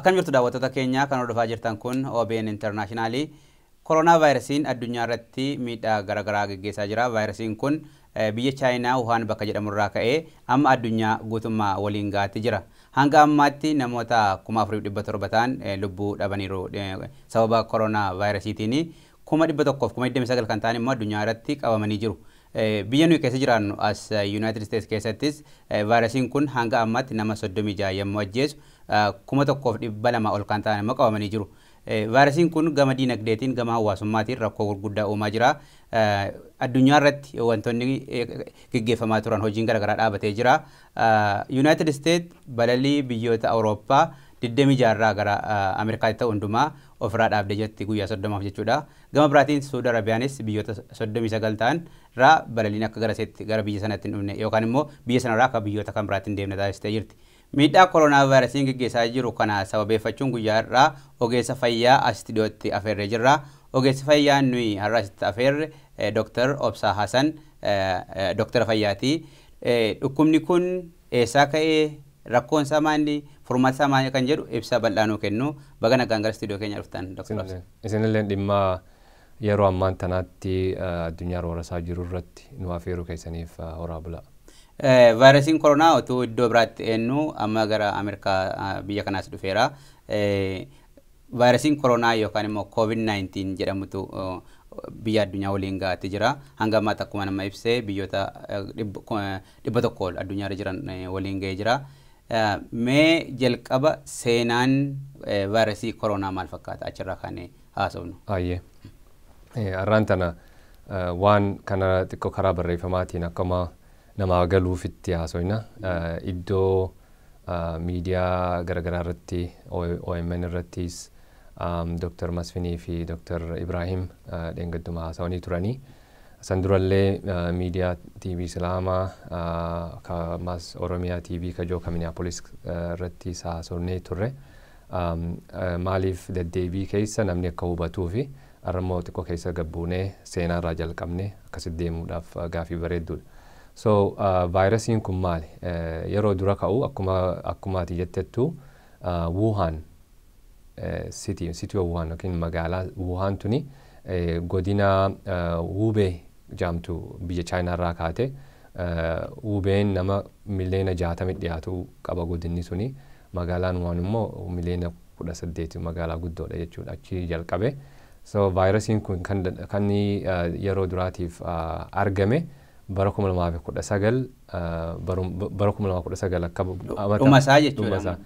Akkam jirtu daawwattoota keenya kan hordofaa jirtan kun OBN Internationalii. Koronaa vaayirasiin addunyaa irratti miidhaa garaagaraa geggeessaa jira. Vaayirasiin kun biyya Chaayinaa Wuhaan bakka jedhamurraa ka'ee amma addunyaa guutummaa waliin gahaatti jira. Hanga ammaatti namoota 4,700 ta'an lubbuu dhabaniiru sababa koronaa vaayirasiitiin. 129,000 kan ta'an immoo addunyaa irratti qabamanii jiru. Biyya nuyi keessa jiraannu as United States keessattis vaayirasiin kun hanga ammaatti nama 36 yommuu ajjeesu, 1,200 ol kan ta'an immoo qabamanii jiru. Vaayirasiin kun gama diinagdeetiin, gama hawaasummaatiin rakkoo gurguddaa uumaa jira. Addunyaa irratti wantoonni geggeeffamaa turan, hojiin garaagaraa dhaabatee jira. United States balalii biyyoota Awurooppaa 26 irraa gara Ameerikaatti ta'u hundumaa ofirraa dhaabdee jirti guyyaa 30f jechuudha. Gama biraatiin Suudi Arabiyaanis biyyoota 39 ta'an irraa balaliin akka gara seetti gara biyya sanatti hin dhufne yookaan immoo biyya sanarraa akka biyyoota kan biraatti hin deemne taasistee jirti. Miidhaa koronaa vaayirasiin geggeessaa jiru kana sababeeffachuun guyyaa irraa ogeessa fayyaa as istuudiyootti afeerree jirra. Ogeessi fayyaa nuyi har'a asitti afeerre Dr. Obsaa Hasan Dooktara fayyaati. Dhukkubni kun eessaa ka'ee, rakkoon isaa maali, furmaata isaa maali kan jedhu ibsa bal'aa nuu kennu. Baga nagaan gara istuudiyoo keenya dhuftan, Dr. Obsaa. Isinillee dhimma yeroo ammaan tanaatti addunyaa roorasaa jiru irratti nu afeeruu keessaniif horaa bulaa. Vaayirasiin koronaa utuu iddoo biraatti eenyu amma gara Ameerikaa biyya kanaas dhufeera. Vaayirasiin koronaa yookaan immoo COVID-19 jedhamutu biyya addunyaa waliin gahaatti jira. Hanga ammaatti akkuma nama ibsee biyyoota 100 ol addunyaarra jiran waliin gahee jira. Mee jalqaba seenaan vaayirasii koronaa maal fakkaata, achirraa kaanee haasofnu? Ayyee. Har'aan tana waan kana xiqqoo karaa barreeffamaatiin akkuma namaa galuufitti haasofna. Iddoo miidiyaa garaagaraa irratti, OMN irrattis Dr. Masfinii fi Dr. Ibrahim dheengadduma haasawanii turanii. San durallee miidiyaa TV Islaamaa kamas Oromiyaa TV kajoo ka Minneapolis irratti haasofnee turre. Maaliif deddeebii keessa namni akka hubatuu fi har'ammoo xiqqoo keessa gabbuunee seenaarraa jalqabnee akkasitti deemuudhaaf gaafii bareedduudha. So vaayirasiin kun maali? Yeroo dura ka'u akkuma ati jettettu Wuhan city of Wuhan yookiin magaalaa Wuhan tuni godina Hubei jaamtu biyya Chaayinaa irraa kaate. Hubeen nama miliyoona 60 dhiyaatu qaba godinni suni. Magaalaan Wuhan immoo miliyoona 18, magaalaa guddoodha jechuudha, achi jalqabe. So vaayirasiin kun kan yeroo duraatiif argame bara 2019, bara 2019 akka Dhuma isaa jechuudha.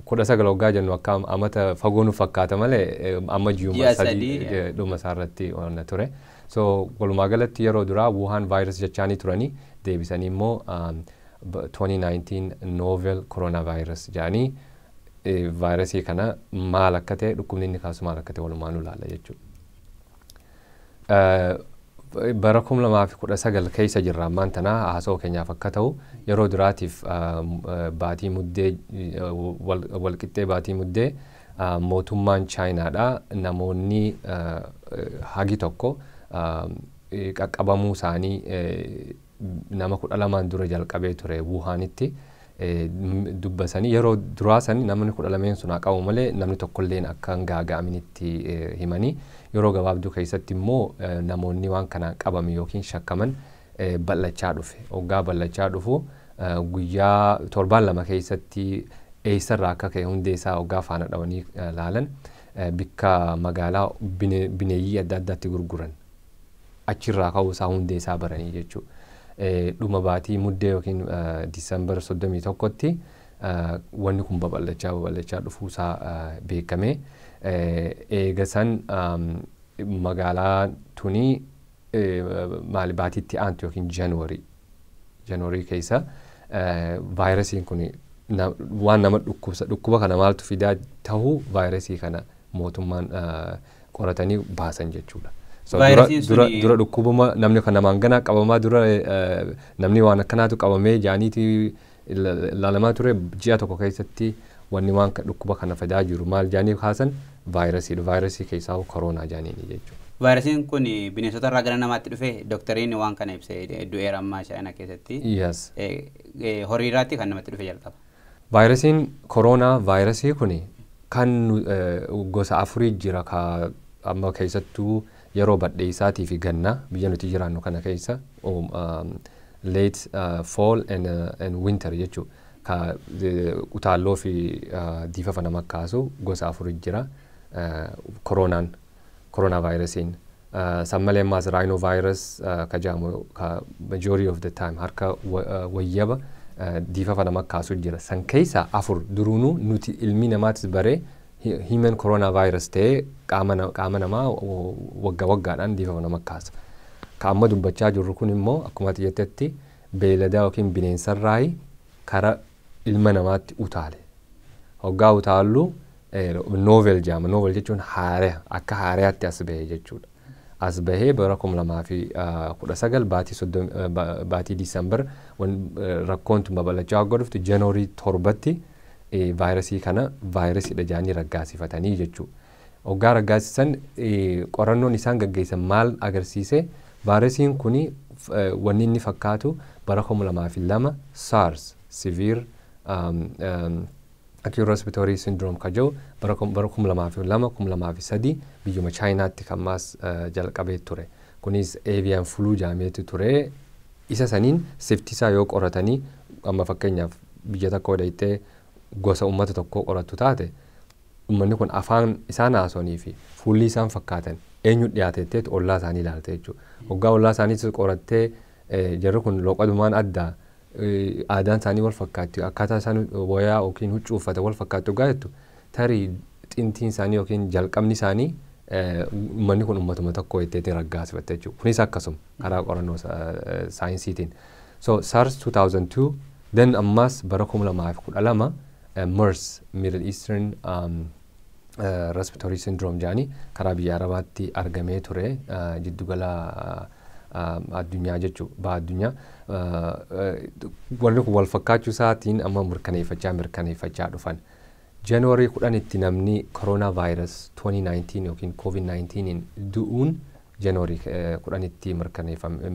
19 waggaa jennu akka amata fagoo nu fakkaata malee amma ji'uma 3 dhuma isaa irratti waan ture. So walumaa galatti yeroo duraa Wuhan virus jechaanii turanii, deebisanii immoo 2019 novel coronavirus jedhanii. Vaayirasii kana maal akka ta'e, dhukkubni inni kaasu maal akka ta'e walumaa nu ilaalla jechuudha. Bara 2019 keessa jirra ammaan tana haasawaa keenyaaf akka ta'u. Yeroo duraatiif baatii Muddee, walqixxee baatii Muddee, mootummaan Chaayinaadha namoonni hagi tokko qaqqabamuu isaanii nama 12n dura jalqabee ture Wuhaanitti dubbasanii. Yeroo duraa sani namni 12n sun haa qabu malee namni tokkolleen akka hin gaaga'aminitti himanii, yeroo gabaabduu keessatti immoo namoonni waan kanaan qabame yookiin shakkaman bal'achaa dhufe. Hoggaa bal'achaa dhufu guyyaa torbaan 2 keessatti eessarraa akka ka'e hundee isaa hoggaa faana dhawanii laalan, bikka magaalaa bineeyyii adda addaatti gurguran achirraa ka'uu isaa hundee isaa baranii jechuudha. Dhuma baatii Muddee yookiin Diisembar 31tti wanni kun babal'achaa babal'achaa dhufuusaa beekame. Eega san magaalaa tuni maali baatiitti aantu yookiin Januwarii keessa vaayirasiin kun waan nama dhukkubsa, dhukkuba kana maaltu fidaa tahuu vaayirasii kana mootummaan qoratanii baasan jechuudha. So dura dhukkubuma namni kan namaan ganaa qabamaa dura namni waan akkanaatu qabamee jaaniiti ilaalamaa ture. Ji'a tokko keessatti wanni waan dhukkuba kana fidaa jiru maal jaanii kaasan, vaayirasiidha. Vaayirasii keessaa koronaa jaaniini jechuudha. Vaayirasiin kun bineensota irraa gara namaatti dhufe. Doktariin waan kana ibsee du'eera ammaa Chaayinaa keessatti. Yes. Horii irraatti kan namatti dhufe jalqaba. Vaayirasiin koronaa vaayirasii kun Kan gosa afurii jira ka amma keessattuu yeroo badheessaatii fi ganna biyya nuti jiraannu kana keessa, late fall and winter jechuudha. Ka utaalloo fi diifafa nama kaasu gosa afurii jira koronaan, koronaa vaayirasiin. San malee ammaas rhino virus ka jedhamu ka majority of the time harka wayyaba diifafa nama kaasu jira. San keessa afur duruunuu nuti ilmi namaatis baree human corona virus ta'ee qaama namaa waggaa waggaadhaan diifafa nama kaasa. Ka amma dubbachaa jirru kun immoo akkuma ati jettetti beeyladaa yookiin bineensarraayi kara ilma namaatti utaale. Hoggaa utaallu novel jedhama. Novel jechuun haaraa, akka haaraatti as bahe jechuudha. As bahee bara 2019 baatii Diisambar rakkoon tun babal'achaa hoggaa dhuftu January 7tti vaayirasii kana vaayirasiidha jedhanii raggaasifatanii jechuudha. Hoggaa raggaasisan qorannoon isaan gaggeessan maal agarsiise? Vaayirasiin kuni wanni inni fakkaatu bara 2002 SARS, severe acute respiratory syndrome ka jedhu, bara 2002, 2003 biyyuma Chaayinaatti kan maas jalqabee ture. Kunis avian flu jedhameetu ture. Isa saniin siftisaa yoo qoratanii, amma fakkeenyaaf biyya tokko dheeytee gosa uummata tokkoo qorattu taate, uummanni kun afaan isaan haasawanii fi fuulli isaan fakkaatan eenyu dhiyaatetteetu ollaa isaanii ilaalte jechuudha. Hoggaa ollaa isaaniitis qorattee jarri kun loqadumaan addaa, aadaan isaanii wal fakkaatti, akkaataa isaan wayaa yookiin huccuu uffata wal fakkaatti hoggaa jettu, tarii xintiin isaanii yookiin jalqabni isaanii uummanni kun uummatuma tokko jetteetiin raggaasifatte jechuudha. Kunis akkasuma karaa qorannoo saayinsiitiin. So SARS 2002, then ammas bara 2012 MERS, Middle Eastern Respiratory Syndrome jedhanii karaa biyya Arabaatti argamee ture, jiddugala addunyaa jechuudha, baha addunyaa. Wanni kun wal fakkaachuu isaatiin amma mirkaneeffachaa mirkaneeffachaa dhufan. January 10tti namni corona virus 2019 yookiin COVID-19 du'uun January 10tti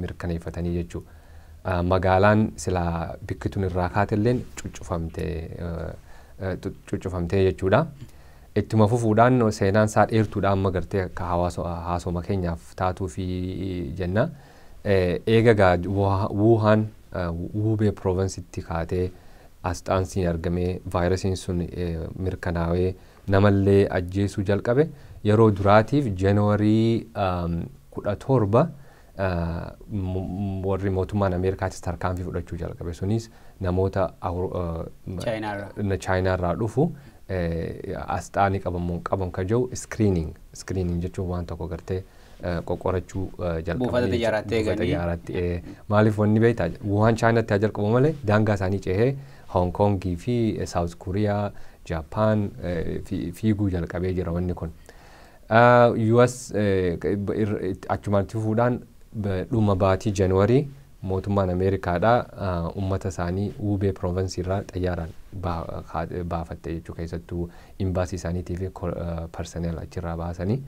mirkaneeffatanii jechuudha. Magaalaan silaa bikkituun irraa kaatelleen cuccufamtee jechuudha. Ittuma fufuudhaan seenaan isaa dheertuudha, amma gartee akka haasoma keenyaaf taatuu fi jenna. Eega gaa Wuhan, Hubei province'itti kaatee asxaansiin argamee vaayirasiin sun mirkanaa'ee namallee ajjeesuu jalqabe, yeroo duraatiif January 17 warri mootummaan Ameerikaatis tarkaanfii fudhachuu jalqabe. Sunis namoota Chaayinaarraa dhufu asxaa ni qabamu qaban ka jiru screening. Screening jechuun waan tokko gartee qoqqorachuu jalqabanii. Buufata xiyyaaraatti eeganii. Xiyyaaraatti. Maaliif wanni beektaa, Wuhan Chaayinaatti haa jalqabu malee daangaa isaanii cehee Hong Kongii fi South Korea, Japan fiiguu jalqabee jira wanni kun. US achumaan fuudhaan dhuma baatii January mootummaan Ameerikaadhaa uummata isaanii Hubei province irraa xayyaaraan baafatte jechuu, keessattuu imbaasii isaaniitii fi personnel achirraa baasanii.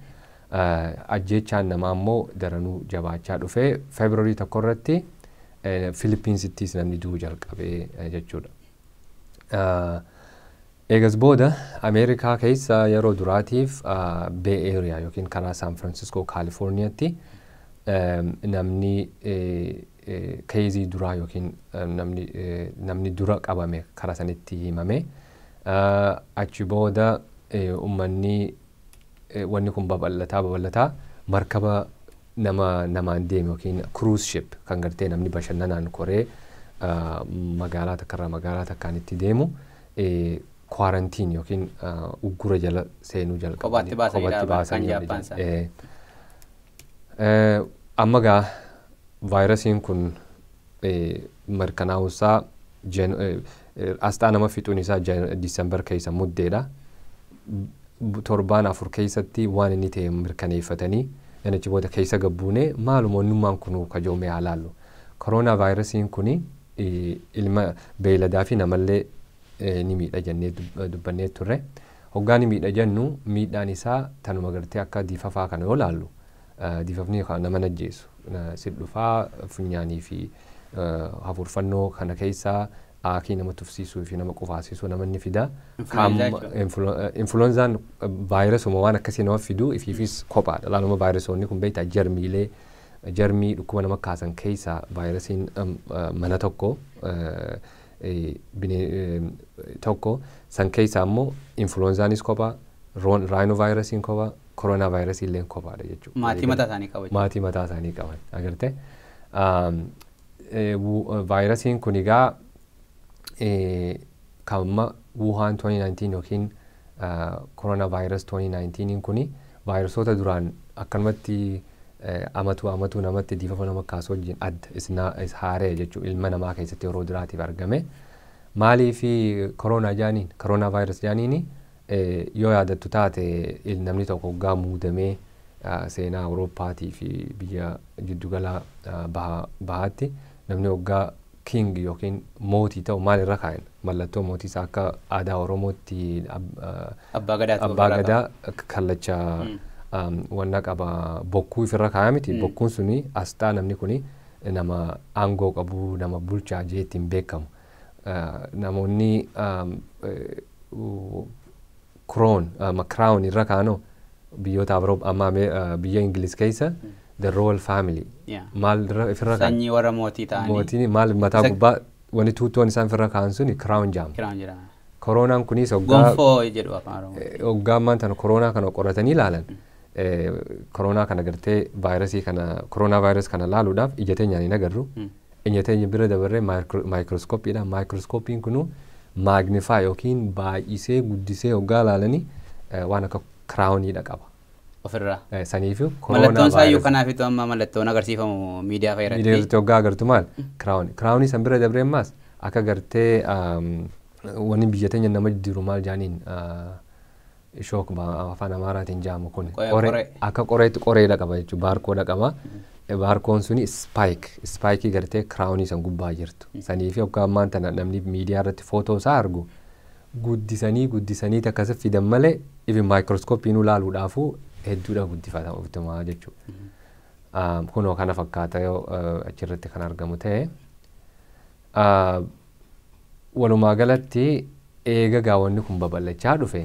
Ajjeechaan namaa immoo daranuu jabaachaa dhufee February 1 irratti Filipiinsittis namni du'uu jalqabee jechuudha. Eegas booda Ameerikaa keessa yeroo duraatiif Bay Area yookiin karaa San Francisco, Kaalifoorniyaatti namni caseii duraa yookiin namni dura qabame karaa sanitti himame. Achi booda uummanni wanni kun babal'ataa babal'ataa markaba nama namaan deeme yookiin cruise ship kan gartee namni bashannanaan koree magaalaa takkarraa magaalaa takkaan itti deemu quarantine yookiin uggura jala seenuu jalqabanii. Kophaatti baasanii dhaaban kan Jaappaan. Amma gaa vaayirasiin kun mirkanaa'uusaa, asxaa nama fixuun isaa Diisembar keessa muddeedha. Torbaan 4 keessatti waan inni ta'e mirkaneeffatanii achi booda keessa gabbuunee maaluma onnummaan kun kajoomee haa laallu. Koronaa vaayirasiin kun ilma beeyladaa fi namallee ni miidha jennee dubbannee turre. Hoggaa ni miidha jennu miidhaan isaa tanuma gartee akka diifafaa kana yoo laallu, diifafni nama najjeessu si dhufaa funyaanii fi hafuurfannoo kana keessaa Aakii nama tufsiisuu fi nama qufaasisuu nama inni fida. Influenzaan vaayirasuma waan akkasii nama fidu ifiifis kophaadha. Laaluma vaayiresoonni kun beektaa jarmiilee jarmii dhukkuba nama kaasan keessaa vaayirasiin mana tokko tokko san keessaa immoo influenzaanis kophaa, raayinoo vaayirasiin kophaa, koronaa vaayirasii illee kophaadha jechuudha. Maatii mataa isaanii qaban. Maatii mataa isaanii qaban agartee. Vaayirasiin kun egaa kan Wuhan 2019 yookiin koronaa vaayirasi 2019 kuni vaayiresoota duraan akkanumatti amatu amatu namatti diifama nama kaasu wajjin adda is haaree jechuudha ilma namaa keessatti yeroo duraatiif argame. Maaliif koronaa jaaniin koronaa vaayirasi jaaniin yoo yaadattu taate namni tokko hoggaa muudamee seenaa Awurooppaatii fi biyya jiddugala bahaatti namni hoggaa king yookiin mootii ta'u maal irra kaayan mallattoo mootii isaa akka aadaa Oromootti abbaa gadaa kallacha wanna qaba bokkuu ifirra kaaya miti. Bokkuun suni asxaa namni kuni nama aangoo qabu nama bulchaa jee ittiin beekamu. Namoonni kroon crown irra kaanoo biyyoota Awurooppaa amma biyya Ingiliz keessa the royal family maal ifirra kaan sanyii warra mootii ta'anii mootiin maal mataa gubbaa wanni tuuttoon isaan ifirra kaan suni crown jaama. Crown jedhama. Koronaan kunis hoggaa gonfoo jedhu afaan Oromoo. Hoggaa ammaan tana koronaa kana qoratanii ilaalan koronaa kana gartee vaayirasii kana koronaa vaayirasii kana laaluudhaaf ija teenyaan hin agarru. Ija teenya bira dabarree maayikirooskooppiidha. Maayikirooskooppiin kunu maagnifaa yookiin baay'isee guddisee hoggaa ilaalanii waan akka kiraawuniidha qaba. Ofirraa. Saniif Mallattoon isaa iyyuu kanaafitu amma mallattoon agarsiifamu miidiyaa fa'a irratti. Miidiyaa irratti hoggaa agartu maal? Kiraawuni. Kiraawunii san bira dabree ammaas akka gartee wanni biyya teenya nama jijjiiru maal jaaniin shook afaan Amaaraatiin jaamu kun akka qoreetti qoreedha qaba jechuudha baarkoodha qaba. Baarkoon suni spaayik ispaayikii gartee kiraawunii san gubbaa jirtu. Saniif hoggaa ammaan tana namni miidiyaa irratti footoo isaa argu guddisanii guddisanii akkasa fidan malee ifi maayikirooskooppiin ilaaluudhaafuu hedduudha guddifatamaa jechuudha. Kunoo kana fakkaata yoo achirratti kan argamu ta'e. Walumaa galatti eega gaawwanni kun babal'achaa dhufe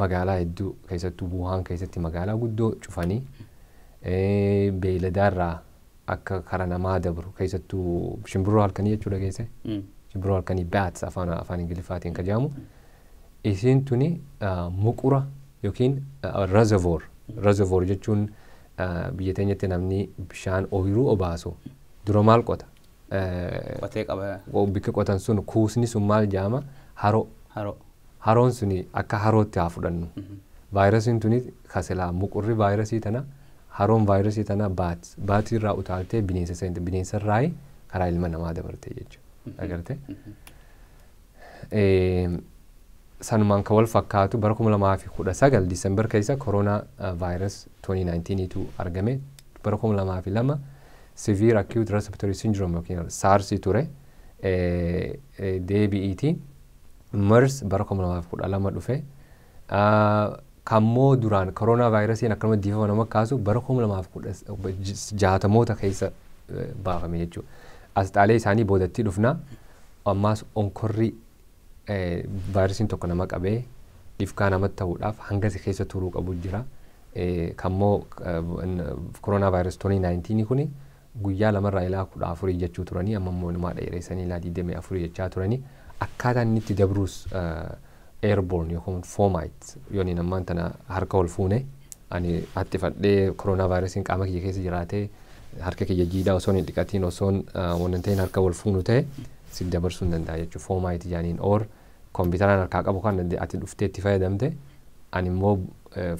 magaalaa hedduu keessattuu Wuhaan keessatti magaalaa guddoo cufanii beeyladaarraa akka kara namaa dabru keessattuu shimbirroo halkanii jechuudha keessa. Shimbirroo halkanii bats afaan Ingiliffaatiin kan jedhamu. Isiin tuni muqura yookiin reservoir. Reservoir jechuun biyya teenyatti namni bishaan ooyiruu obaasu dura maal qota? Qotee qaba. Bikka qotan sun kuusni sun maal jedhama? Haroo. Haroo. Haroon suni akka harootti haa fudhannu. Vaayirasiin tuni kasilaa muqurri vaayirasii tana haroon vaayirasii tana baat baatii irraa utaaltee bineensa seente bineensa irraa karaa ilma namaa dabarte jechuudha. Agartee? Sanumaan kan wal fakkaatu bara 2019 Disembar keessa koronaa vaayirasi 2019tu argame. Bara 2002 severe acute respiratory syndrome yookiin SARS ture deebi'iiti. MERS bara 2012 dhufe. Kammoo duraan koronaa vaayirasiin akkanuma diifama nama kaasu bara 2060moota keessa baafame jechuudha. Asxaalee isaanii boodatti dhufna. Ammaas onkorri vaayirasiin tokko nama qabee dhifkaa namatti ta'uudhaaf hanga si keessa turuu qabu jira. Kammoo koronaa vaayirasii 2019 kuni guyyaa 2 ilaa 14 jechuu turanii amma immoo namaa dheereessanii ilaa 24 jechaa turanii akkaataan inni itti dabruus airborne yookaan foomite yoon inni ammaan tana harka ol fuune ani haxxifadhee koronaa vaayirasiin qaama kiyya keessa jiraatee harka kiyya jiidhaa osoo hin dhiqatiin osoon wannan ta'in harka wal fuunu ta'e si dabarsuu hin danda'a jechuudha. Foomite jaaniin or kompiitaraan harkaa qabu kan ati dhuftee itti fayyadamte ani immoo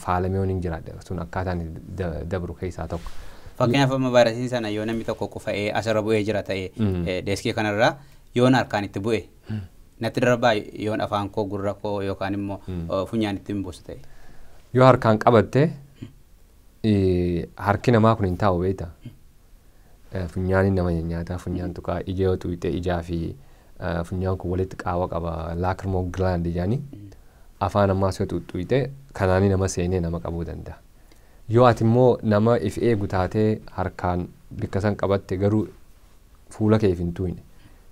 faalamee yoon hin jiraadhe sun akkaataan dabru keessaa tokko. Fakkeenyaaf amma vaayirasiin sana yoo namni tokko qufa'ee asirra bu'ee jira ta'e deeskii kanarraa yoon harkaan itti bu'e natti darbaa yoon afaan koo gurra koo yookaan immoo funyaan itti hin buusu ta'e. Yoo harkaan qabatte harki namaa kun hin taa'u beektaa. Funyaan nama nyaata funyaan tuqaa ija yoo tuqxe ijaa fi funyaan kun walitti qaawwa qaba lacrimal gland jedhanii afaan ammaas yoo tuqxe kanaanii nama seenee nama qabuu danda'a. Yoo ati immoo nama if eegu taatee harkaan bikka san qabatte garuu fuula keef hin tuqne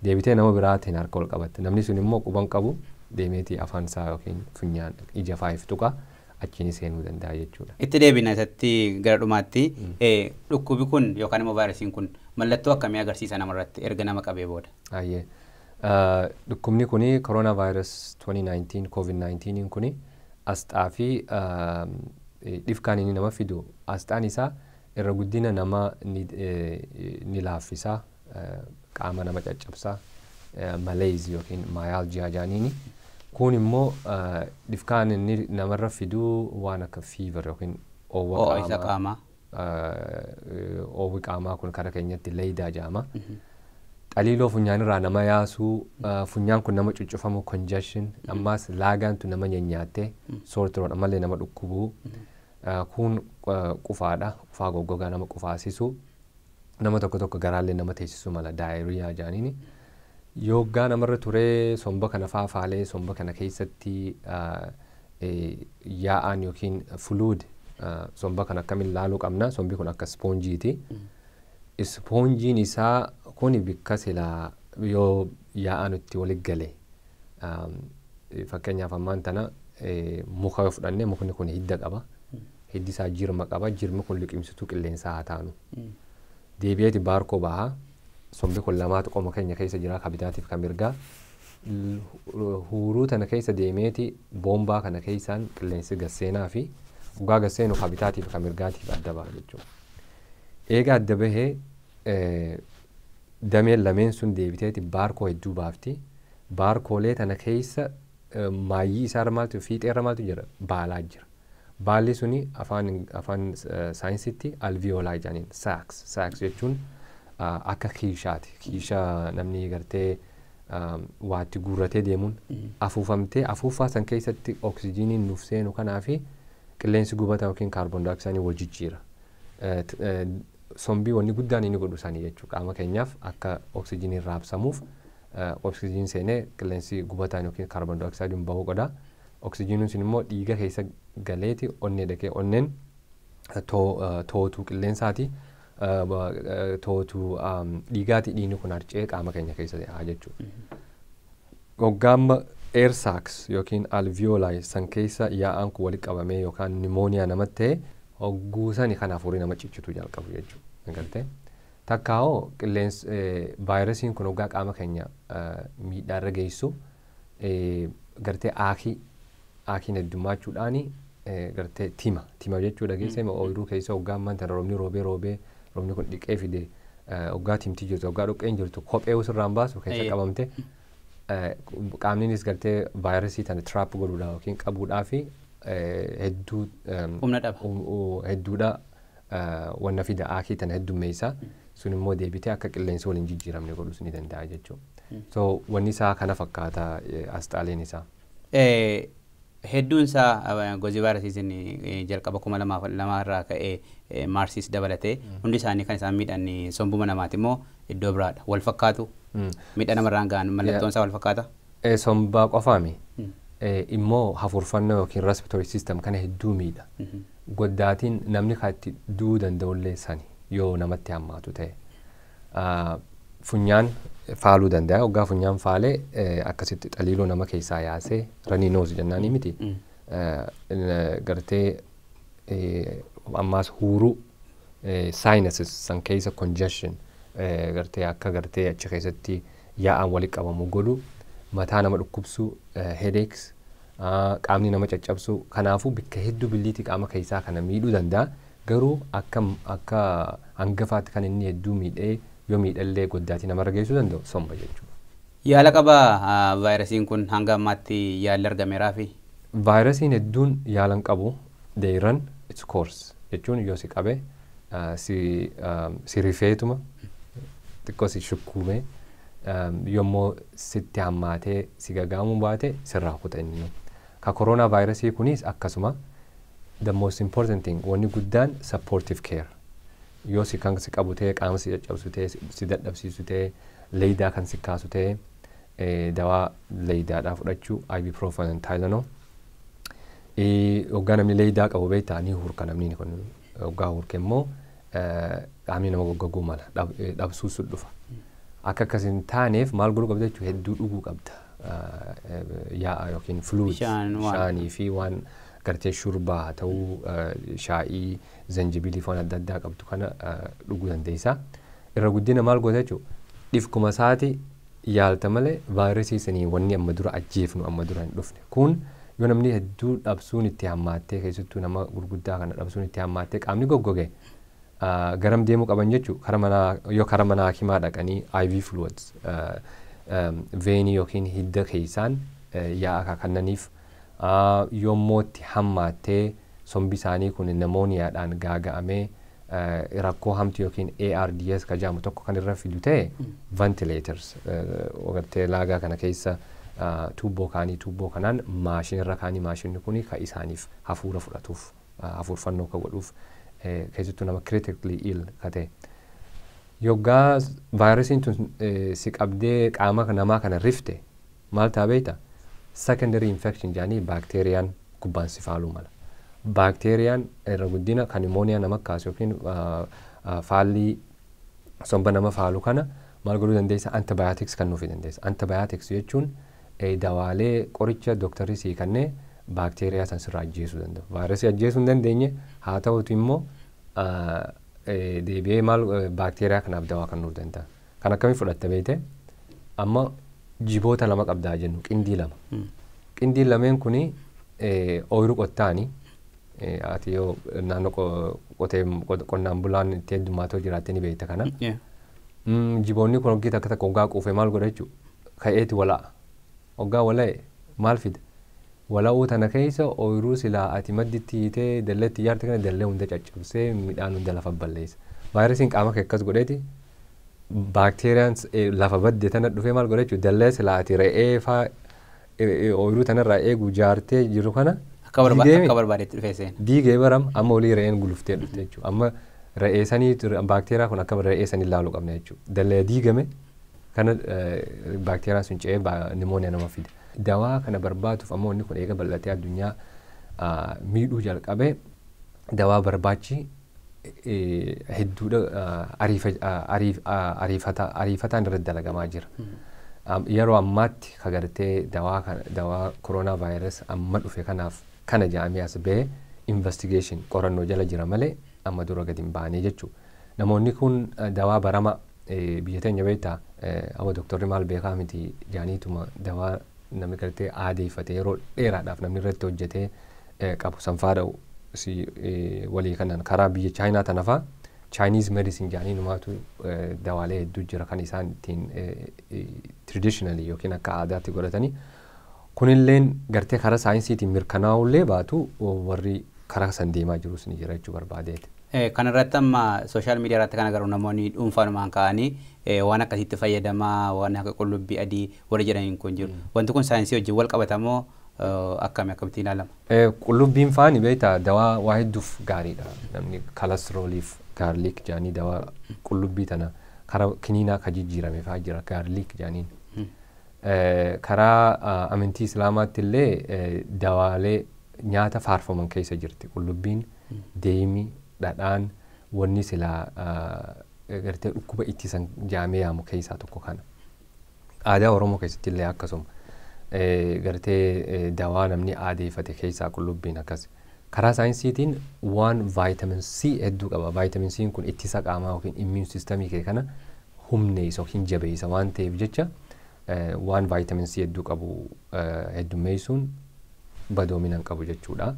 Deebitee nama biraatiin harka wal qabatte. Namni sun immoo quban qabu deemeetii afaan isaa yookiin funyaan ija faayif tuqa achiin seenuu danda'a jechuudha. Itti deebina isatti gara dhumaatti dhukkubi kun yookaan immoo vaayirasiin kun mallattoo akkamii agarsiisa namarratti erga nama qabee booda? Ayyee. Dhukkubni kuni koronaa vaayirus 2019 COVID-19 kuni asxaa fi dhifkaan inni nama fidu asxaan isaa irra guddina nama ni laaffisa, qaama nama caccabsa, malaise yookiin myalgia jaaniini. Kun immoo dhifkaan inni namarra fiduu waan akka fever yookiin oowwa qaamaa. Oowwi qaamaa kun kara keenyatti leeydaa jedhama. Xaliiloo funyaanirraa nama yaasuu, funyaan kun nama cuccufamu congestion, ammaas laagaantu nama nyanyaattee sore throat ammallee nama dhukkubuu. Kun qufaadha, qufaa goggogaa nama qufaasisu. Nama tokko tokko garaallee nama teessisuu mala diarrhea jedhaniini. Yoggaa namarra turee somba kana faafaalee somba kana keessatti yaa'aan yookiin fluid somba kana akkamiin laaluu qabna, sombi kun akka ispoonjiiti. Ispoonjiin isaa kuni bikka silaa yoo yaa'aan itti walitti gale, fakkeenyaaf ammaan tana muka yoo fudhanne mukni kun hidda qaba. Hiddi isaa jirma qaba. Jirmi kun liqimsituu qilleensaa haa taanu. Deebi'eeti baarkoo bahaa. Sombi kun lamaatu qoma keenya keessa jira, ka bitaatiif ka mirgaa. Huuruu tana keessa deemeeti boombaa kana keessaan qilleensi gasseenaa fi dhugaa gasseenu ka bitaatiif ka mirgaatiif adda baha jechuudha. Eega adda bahee dameen lameen sun deebiteeti baarkoo hedduu baafti. Baarkoolee tana keessa maayyii isaarra maaltu fiixeerra maaltu jira? Baalaa jira. Baalli suni afaan saayinsitti alveoli jedhaniin sacs. Sacs jechuun akka kiishaati. Kiisha namni gartee waatti guurratee deemuun afuufamtee afuuffaa san keessatti oksijiiniin nuuf seenu kanaafi qilleensi gubataa yookiin kaarboon daayoksayidii wal jijjiira. Sombii wanni guddaan inni godhu sanii jechuudha. Qaama keenyaaf akka oksijiiniin raabsamuuf oksijiin seenee qilleensi gubataan yookiin kaarboon daayoksaayidiin bahuu godha. Oksijiiniin sun immoo dhiiga keessa galeeti onnee dhaqee onneen tootuu qilleensaati. Tootuu dhiigaati dhiigni kun harcee qaama keenya keessa ya'a jechuudha. Hoggaamma air sacs yookiin alveoli san keessa yaa'aan kun walitti qabamee yookaan pneumonia namatti ta'e hogguu sani kan hafuurri nama ciccituu jalqabu jechuudha. Agartee? Takka hoo qilleensi vaayirasiin kun hoggaa qaama keenya miidhaarra geessu gartee aakiin heddummachuudhaani gartee tima jechuudha geesse ooyiruu keessa hoggaa ammaan tana roobni roobee roobee roobni kun dhiqee fide hoggaa timtii jirtu hoggaa dhoqqeen jirtu kophee osirraan baasu keessa qabamte qaamninis gartee vaayirasii tana trap godhuudhaa yookiin qabuudhaa fi hedduu humna dhaba. Hedduudha wanna fida aakii tana heddummeessa sun immoo deebitee akka qilleensi waliin jijjiiramne godhuus ni danda'a jechuudha. So wanni isaa kana fakkaata asxaaleen isaa. Hedduun isaa gosi vaayirasiisin jalqaba 2002 irraa ka'ee maarsiis dabalatee hundi isaanii kan isaan miidhan sombuma namaati immoo iddoo biraadha. Wal fakkaatu miidha namarraan ga'an mallattoon isaa wal fakkaata? Sombaa qofaami. Immoo hafuurfannoo yookiin respiratory system kana hedduu miidha. Goddaatiin namni kan itti du'uu danda'ullee sani yoo namatti hammaatu ta'e. Funyaan faaluu danda'a. Hoggaa funyaan faalee akkasitti xaliiloo nama keessaa yaasee runny nose jennaanii miti. Gartee ammaas huuruu sinuses san keessa congestion gartee akka gartee achi keessatti yaa'aan walitti qabamu godhu, mataa nama dhukkubsuu headaches, qaamni nama caccabsuu. Kanaafuu bikka hedduu billiitii qaama keessaa kana miidhuu danda'a. Garuu akka hangafaatti kan inni hedduu miidhee yoo miidhallee goddaatii namarra geessuu danda'u somba jechuudha. Yaala qabaa vaayirasiin kun hanga ammaatti yaalli argameeraafi? Vaayirasiin hedduun yaala hin qabu. They run its course jechuun yoo si qabe si rifeetuma xiqqoo si shukkuumee yommuu sitti hammaatee si gagaamuu baate sirraa kuta inni. Ka koronaa vaayirasii kunis akkasuma the most important thing wanni guddaan supportive care. Yoo si kan si qabu ta'e, qaama si caccabsu ta'e, si dadhabsiisu ta'e, leeydaa kan si kaasu ta'e, dawaa leeydaadhaa fudhachuu, ibuprofen and Tylenol. Hoggaa namni leeydaa qabu beektaa ni hurka namni kun, hoggaa hurke immoo qaamni nama goggoguu mala dhabsuusu dhufa. Akka akkas hin taaneef maal godhuu qabda jechuudha, hedduu dhuguu qabda. Yaa'a yookiin fluid, bishaanii fi waan gartee shurbaa haa ta'uu, shaayii zanjibilii foon adda addaa qabdu kana dhuguu dandeessa. Irra guddina maal goota jechuudha, dhifkuma isaati yaalta malee vaayirasii sanii wanni amma dura ajjeefnu amma dura hin dhufne. Kun yoo namni hedduu dhabsuun itti hammaattee, keessattuu nama gurguddaa kana dhabsuun itti hammaattee qaamni goggoge, garam deemuu qaban jechuudha? Kara manaa yoo kara manaa hakimaa dhaqanii IV fluids, veenii yookiin hidda keessaan yaa'a kannaniif, yommuu itti hammaattee sombi isaanii kun pneumoniaadhaan gaaga'amee rakkoo hamtu yookiin ARDS ka jedhamu tokko kan irra fidu ta'e, ventilators, gartee laagaa kana keessa tuubboo kaanii, tuubboo kanaan maashinirra kaanii, maashinni kun ka isaaniif hafuura fudhatuuf, hafuurfannoo ka godhuuf, keessattuu nama critically ill ka ta'e. Yoggaa vaayirasiin tun si qabdee qaama namaa kana rifte maal ta'a beektaa? Secondary infection jedhanii baakteeriyaan gubbaan si faaluu mala. Baakteeriyaan irra guddina kan pneumonia nama kaasu yookiin faallii somba nama faalu kana maal godhuu dandeessa? Antibiotics kan nuufi dandeessa. Antibiotics jechuun dawaalee qoricha dooktarri sii kennee baakteeriyaa san sirraa ajjeesuu danda'u. Vaayirasii ajjeesuu hin dandeenye haa ta'utu immoo deebi'ee maal baakteeriyaa kanaaf dawaa kennuuf danda'a. Kan akkamii fudhatta beekte? Amma jiboota lama qabdaa jennu, qindii lama. Qindiin lameen kuni ooyiruu qottaani. Ati yoo naannoo qotee qonnaan bulaan itti heddummaatoo jiraatte ni beekta kana. Jiboonni kun hoggii takka takka hoggaa quufee maal godha jechuudha? Ka'eeti wala'a. Hoggaa wala'e maal fida? Wala'uu tana keessa ooyiruu silaa ati madditti hiitee dalleetti ijaarte kana dallee hunda caccabsee midhaan hunda lafa balleessa. Vaayirasiin qaama kee akkas godheeti baakteeriyaan lafa badde tana dhufee maal godha jechuudha? Dallee silaa ati re'ee faa ooyiruu tanarraa eegu jaartee jiru kana Akka barbaadetti dhufee seena. Diigee baram amma olii re'een guluftee dhufte jechuudha. Amma re'ee sanii baakteeriyaa kun akka re'ee sanii ilaaluu qabna jechuudha. Dallee diigame kana baakteeriyaan sun ce'ee pneumonia nama fida. Dawaa kana barbaaduuf ammoo inni kun eega bal'atee addunyaa miidhuu jalqabee dawaa barbaachi hedduudha ariifataan irratti dalagamaa jira. Yeroo ammaatti ka gartee dawaa koronaa vaayirus amma dhufe kanaaf kana jedhamee as bahee investigation, qorannoo jala jira malee amma dura gadi hin baanee jechuudha. Namoonni kun dawaa barama biyya teenya beektaa, amma doktorri maal beekaa miti jaaniituma dawaa namni gartee aadeeffate yeroo dheeraadhaaf namni irratti hojjetee qabu sanfaadha si walii kanan karaa biyya Chaayinaa tana faa Chinese medicine jedhanii numaatu dawaalee hedduu jira kan isaan ittiin traditionally yookiin akka aadaatti godhatanii. Kunilleen gartee karaa saayinsiitiin mirkanaa'ullee baatu warri karaa san deemaa jirus ni jira jechuu barbaadeeti. Kanarratti amma social media irratti kan agarru namoonni dhuunfaanumaan ka'anii waan akkasitti fayyadamaa, waan akka qullubbii adii warri jedhaniin kun jiru. Wanti kun saayinsii wajjin wal qabatamoo akkami akkamitti ilaalama? Qullubbiin faani beektaa dawaa waa hedduuf gaariidha. Namni cholesteroliif garlic jedhanii dawaa qullubbii tana karaa kiniinaa ka jijjiirame fa'aa jira garlic jedhaniin. Karaa amantii Islaamaatti illee dawaalee nyaata faarfaman keessa jirti. Qullubbiin, deemi, dhadhaan wanni silaa gartee dhukkuba ittisan jaamee yaamu keessaa tokko kana. Aadaa Oromoo keessatti illee akkasuma. Gartee dawaa namni aadeeffate keessaa qullubbiin akkas. Karaa saayinsiitiin waan vitamin C hedduu qaba. Vitamin C kun ittisa qaamaa yookiin immune systemii kee kana humneessa yookiin jabeessa waan ta'eef jecha waan vitamin C hedduu qabu heddummeessuun badoomina hin qabu jechuudha.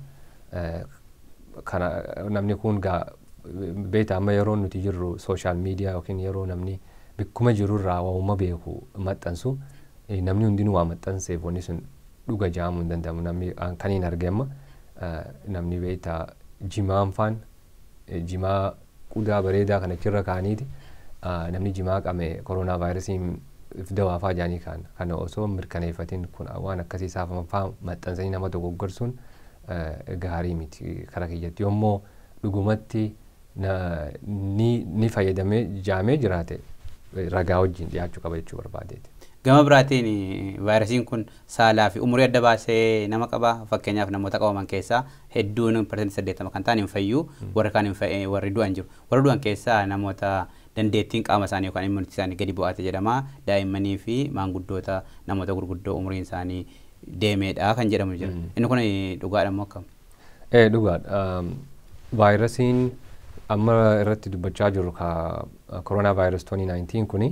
Kana namni kun gaa beektaa amma yeroo nuti jirru social media yookiin yeroo namni bikkuma jirurraa waanuma beeku maxxansu, namni hundinuu waa maxxanseef wanni sun dhuga jaamuu hin danda'amu. Namni kan hin arge amma namni beektaa jimaan faan jimaa qudaa bareedaa kana achirra kaaniiti namni jimaa qame koronaa vaayirasiin dawaa faa jaanii kaan kana osoo mirkaneeffatin kun waan akkasii saafaman faa maxxansanii nama dogoggorsuun gaarii miti karaa kiyyatti. Yommuu dhugumatti ni fayyadamee jaamee jiraate ragaa wajjin dhiyaachuu qaba jechuu barbaadeeti. Gama biraatiin vaayirasiin kun saalaa fi umurii adda baasee nama qaba. Fakkeenyaaf namoota qabaman keessaa hedduun 80% kan ta'an hin fayyu, warri kaan warri du'an jiru. Warri du'an keessaa namoota Dandeettiin qaama isaanii yookaan immunity isaanii gadi bu'aate jedhama. Daa'immanii fi maanguddoota, namoota gurguddoo umuriin isaanii deemeedha kan jedhamu jira. Inni kun dhugaadha moo akkam? Ee, dhugaadha. Vaayirasiin amma irratti dubbachaa jirru ka koronaa vaayirus 2019 kuni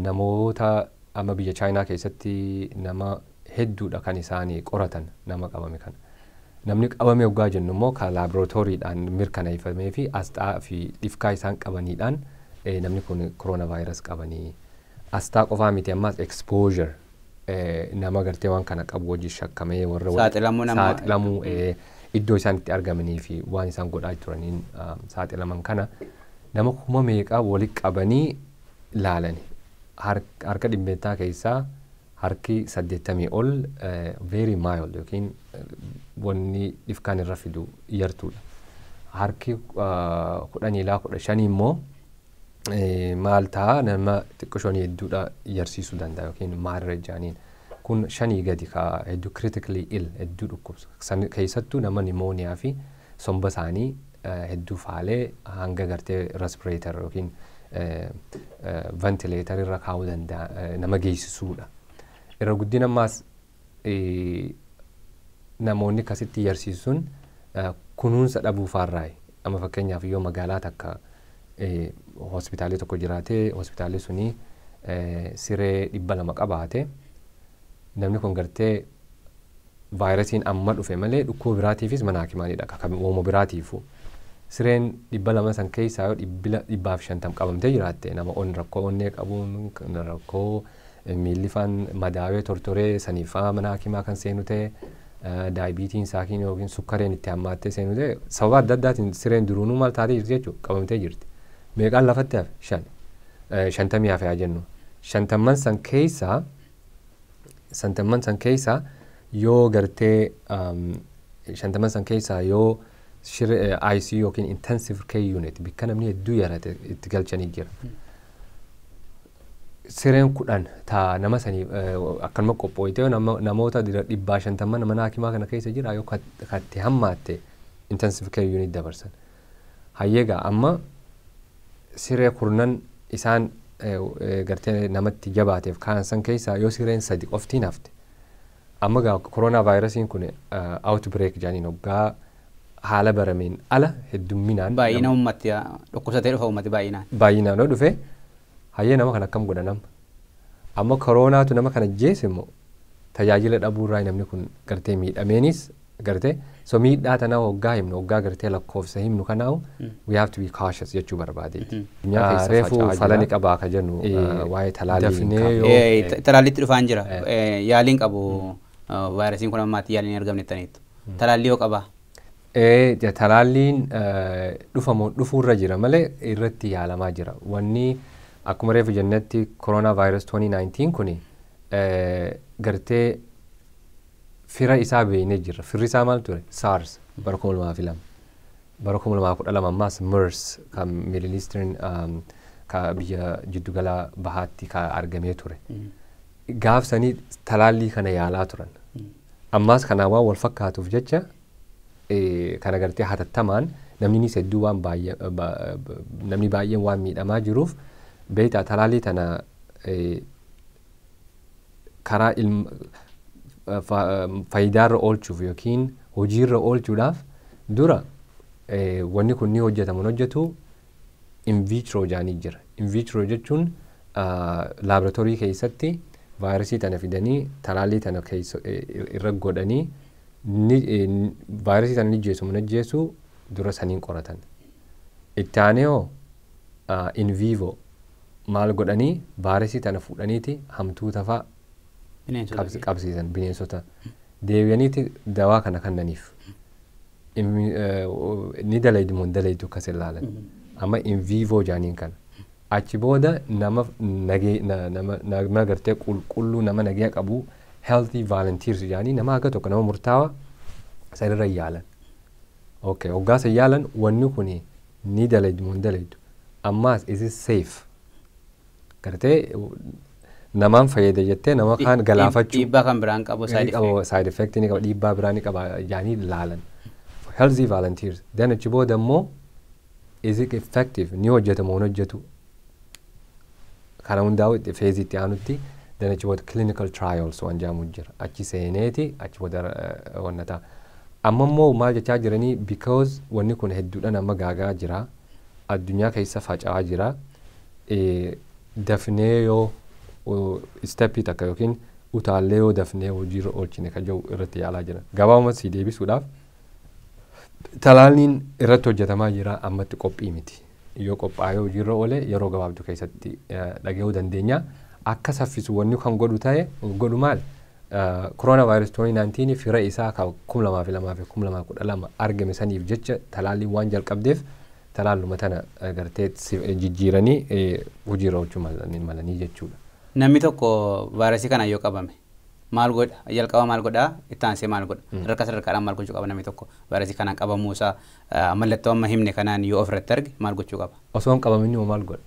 namoota amma biyya Chaayinaa keessatti nama hedduudha kan isaanii qoratan nama qabame kana. Namni qabame hoggaa jennu immoo ka laaboraatooriidhaan mirkaneeffamee fi asxaa fi dhifkaa isaan qabaniidhaan namni kun koronaa vaayirus qabanii, asxaa qofaa miti, ammas exposure nama gartee waan kana qabu wajjin shakkamee warra saaxilamuu nama saaxilamuu, iddoo isaan itti argamanii fi waan isaan godhaa turaniin saaxilaman kana nama kuma meeqaa walitti qabanii laalani. Harka 100 keessaa harki 80 ol very mild yookiin wanni dhifkaan irra fidu yartuudha. Harki 10 ilaa 15 immoo maal ta'a, nama xiqqishoon hedduudha yarsiisuu danda'a yookiin moderate jaaniin. Kun 5 gadi ka hedduu critically ill, hedduu dhukkubsa. Keessattuu nama nimooniyaa fi somba isaanii hedduu faalee hanga gartee respirator yookiin ventilator irra kaa'uu danda'a nama geessisuudha. Irra guddina ammaas namoonni akkasitti yarsiisuun kunuunsa dhabuu faarraayi. Amma fakkeenyaaf yoo magaalaa takka hospitaalli tokko jiraatee, hospitaalli suni siree 200 qabaate, namni kun gartee vaayirasiin amma dhufe malee dhukkuba biraatiifis mana hakimaa ni dhaqa, kan uumama biraatiifu. Sireen 200 san keessaa yoo 150 qabamtee jiraatte, nama on rakkoo onnee qabuun, rakkoo miilli faan madaawee tortoree saniifaa mana hakimaa kan seenu ta'e, daayibiitiin saakiin yookiin sukkareen itti hammaattee seenu ta'e, sababa adda addaatiin sireen duruunuu maal taatee jirti jechuudha, qabamtee jirti. Meeqaan lafatti hafe? Shan. 50 hafe haa jennu. 50n san keessaa yoo gartee 50n san keessaa yoo ICU yookiin intensive care unit bikka namni hedduu yarate itti galchanii jira. Sireen 10 taa nama sanii akkanuma qophooyitee namoota 150 mana hakimaa kana keessa jira yoo katti hammaatte intensive care unit dabarsan. Hayyeegaa, amma siree 10 isaan gartee namatti jabaateef kaan san keessaa yoo sireen sadi qoftiin hafte, amma gaa koronaa vaayirasiin kun outbreak jedhaniin hoggaa haala barameen ala heddumminaan baay'ina uummatti dhukkubsatee dhufa, uummati baay'inaan. Baay'inaan yoo dhufe, hayyee, nama kana akkam godha nama? Amma koroonaatu nama kana jeesse immoo tajaajila dhabuurraa namni kun gartee miidhameenis gartee so miidhaa tanaa hoggaa himnu, hoggaa gartee lakkoofsa himnu kanaa'u we have to be cautious jechuu barbaadeeti. Reefu falani qabaa ka jennu waa'ee talaallii. Talaallitti dhufaan jira. Yaaliin qabu vaayirasiin kun ammaatti yaaliin hin argamne jettaniitu. Talaallii yoo qabaa? Talaalliin dhufamu dhufuurra jira malee irratti yaalamaa jira. Wanni akkuma reefu jennetti koronaa vaayirus 2019 kuni gartee fira isaa beeknee jirra. Firri isaa maal ture? SARS bara 2002. Bara 2012 ammaas MERS kan Middle Eastern, ka biyya jiddugala bahaatti ka argamee ture. Gaaf sanii talaallii kana yaalaa turan. Ammaas kanaa waan wal fakkaatuuf jecha kana gartee hatattamaan namni hedduu waan baay'ee, namni baay'een waan miidhamaa jiruuf, beektaa, talaallii tana karaa faayidaarra oolchuuf yookiin hojiirra oolchuudhaaf dura wanni kun ni hojjetamu hojjetu in vitro jaanii jira. In vitro jechuun laaboraatoorii keessatti vaayirasii tana fidanii talaallii tana irra godhanii vaayirasii tana ni jeessu mun ajjeesu dura saniin qoratan. Itti aanee hoo in vivo maal godhanii, vaayirasii tana fuudhaniiti hamtuuta fa'a qabsiisan, bineensota deebi'aniiti dawaa kana kennaniif. Ni dalaydu moo hin dalaydu akkas ilaalan. Amma in vivo jaaniin kana. Achi booda nama nagee nama gartee qulqulluu, nama nagee qabu, healthy volunteers jaanii, nama akka tokko nama murtaawaa sanirra yaalan. Okay, hoggaa san yaalan wanni kuni ni dalaydu moo hin dalaydu. Ammaas is it safe? Gartee namaan fayyada jettee nama kaan galaafachuu. Dhiibbaa kan biraan qabu, side effect. Side effect ni qaba, dhiibbaa biraa ni qaba jaanii laalan. Healthy volunteers. Then achi booda immoo Is it effective? Ni hojjeta moo hin hojjetu? Kana hundaa'u phase itti aanutti dan achi booda clinical trials waan jedhamu jira. Achi seeneeti achi booda wanna ta'a. Amma immoo maal jechaa jiranii, because wanni kun hedduudhaan amma gaagaa jira. Addunyaa keessa faca'aa jira. Dafnee yoo step takka yookiin utaallee yoo dafnee hojiirra oolchine kan jiru irratti yaalaa jiran. Gabaabumatti si deebisuudhaaf, talaalliin irratti hojjetamaa jira, ammatti qophii miti. Yoo qophaa'ee hojiirra oole yeroo gabaabduu keessatti dhaga'uu dandeenya. Akka saffisu wanni kan godhu ta'e godhu maal? Kooroonaa vaayirasii 2019 fira isaa kan 2002 fi 2012 argame saniif jecha talaalliin waan jalqabdeef talaalluma tana gartee jijjiiranii hojiirra oolchuu malanii jechuudha. Namni tokko vaayirasii kana yoo qabame maal godha? Jalqaba maal godha? Itti aansee maal godha? Sadarkaa sadarkaadhaan maal gochuu qaba namni tokko? Vaayirasii kanaan qabamuu isaa mallattoo amma himne kanaan yoo ofirratti arge maal gochuu qaba? Osoo hin qabamin immoo maal godha?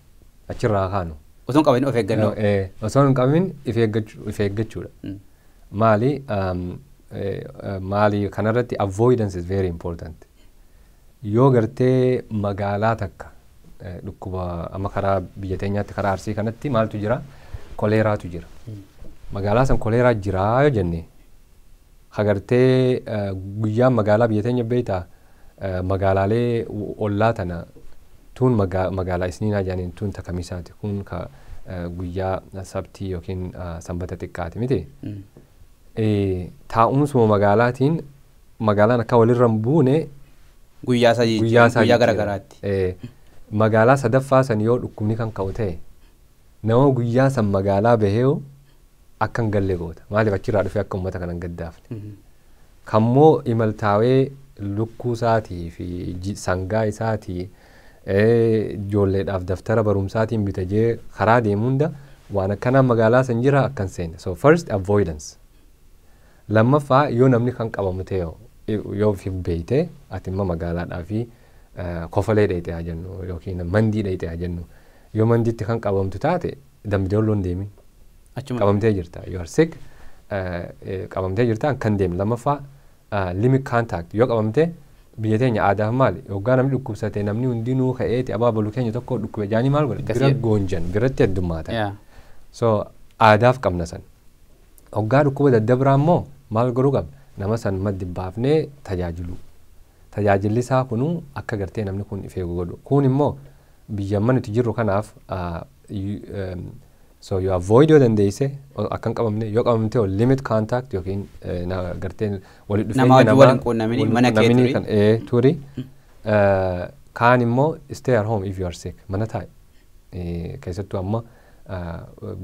Achirraa kaanu. Osoo hin qabamin of eeggannoo. Osoo hin qabamin if eeggachuudha. Maali maali kanarratti avoidance is very important. Yoo gartee magaalaa takka dhukkuba amma karaa biyya teenyaatti, karaa Arsii kanatti maaltu jira? Koleeraatu jira. Magaalaa san koleeraa jiraa yoo jenne, agartee guyyaan magaalaa biyya teenya beektaa, magaalaalee ollaa tana tun magaalaa isniinaa jedhaniin, tun takamisaati, kun ka guyyaa sabtii yookiin sanbata xiqqaati miti. Taa'umsuma magaalaatiin magaalaan akka walirra hin buune guyyaa isaa guyyaa garaagaraatti. Magaalaa sadaffaa san yoo dhukkubni kan ka'u ta'e, nama guyyaa san magaalaa bahee akka hin galle goota. Maaliif? Achirraa dhufee akka uummata kana hin gaddaafne. Kammoo imaltaawee lukkuu isaatii fi sangaa isaatii ijoolleedhaaf daftara barumsaatiin bitajee karaa deemu hunda waan akkanaa magaalaa san jira akka hin seenne. So first, avoidance. Lammaffaa, yoo namni kan qabamu ta'e, yoo ofiif beeyte ati immoo magaalaadhaa fi Kofalee dheeyte haa jennu yookiin Mandii dheeyte haa jennu, yoo Mandiitti kan qabamtu taate Dambidolloo hin deemin. Qabamtee jirta. You are sick. Qabamtee jirta kan deemne. Lammaffaa, limit contact. Yoo qabamte, biyya teenya aadaaf maali? Yoggaa namni dhukkubsate namni hundinuu ka'eeti abaabalu keenya tokko dhukkube jaanii maal godha? Bira goonjan, biratti heddummaatan. So aadaaf qabna san. Hoggaa dhukkuba daddabraa immoo maal godhuu qabna? Nama san maddi baafnee tajaajilu. Tajaajilli isaa kunuu akka gartee namni kun if eegu godhu. Kun immoo biyya amma nuti jirru kanaaf, so you avoid yoo dandeesse akka hin qabamne, yoo qabamte limit contact yookiin gartee walitti dhufeenya namaa waliin quunnamini, mana kee turi. Kaan immoo stay at home if you are sick, mana taa'i. Keessattuu amma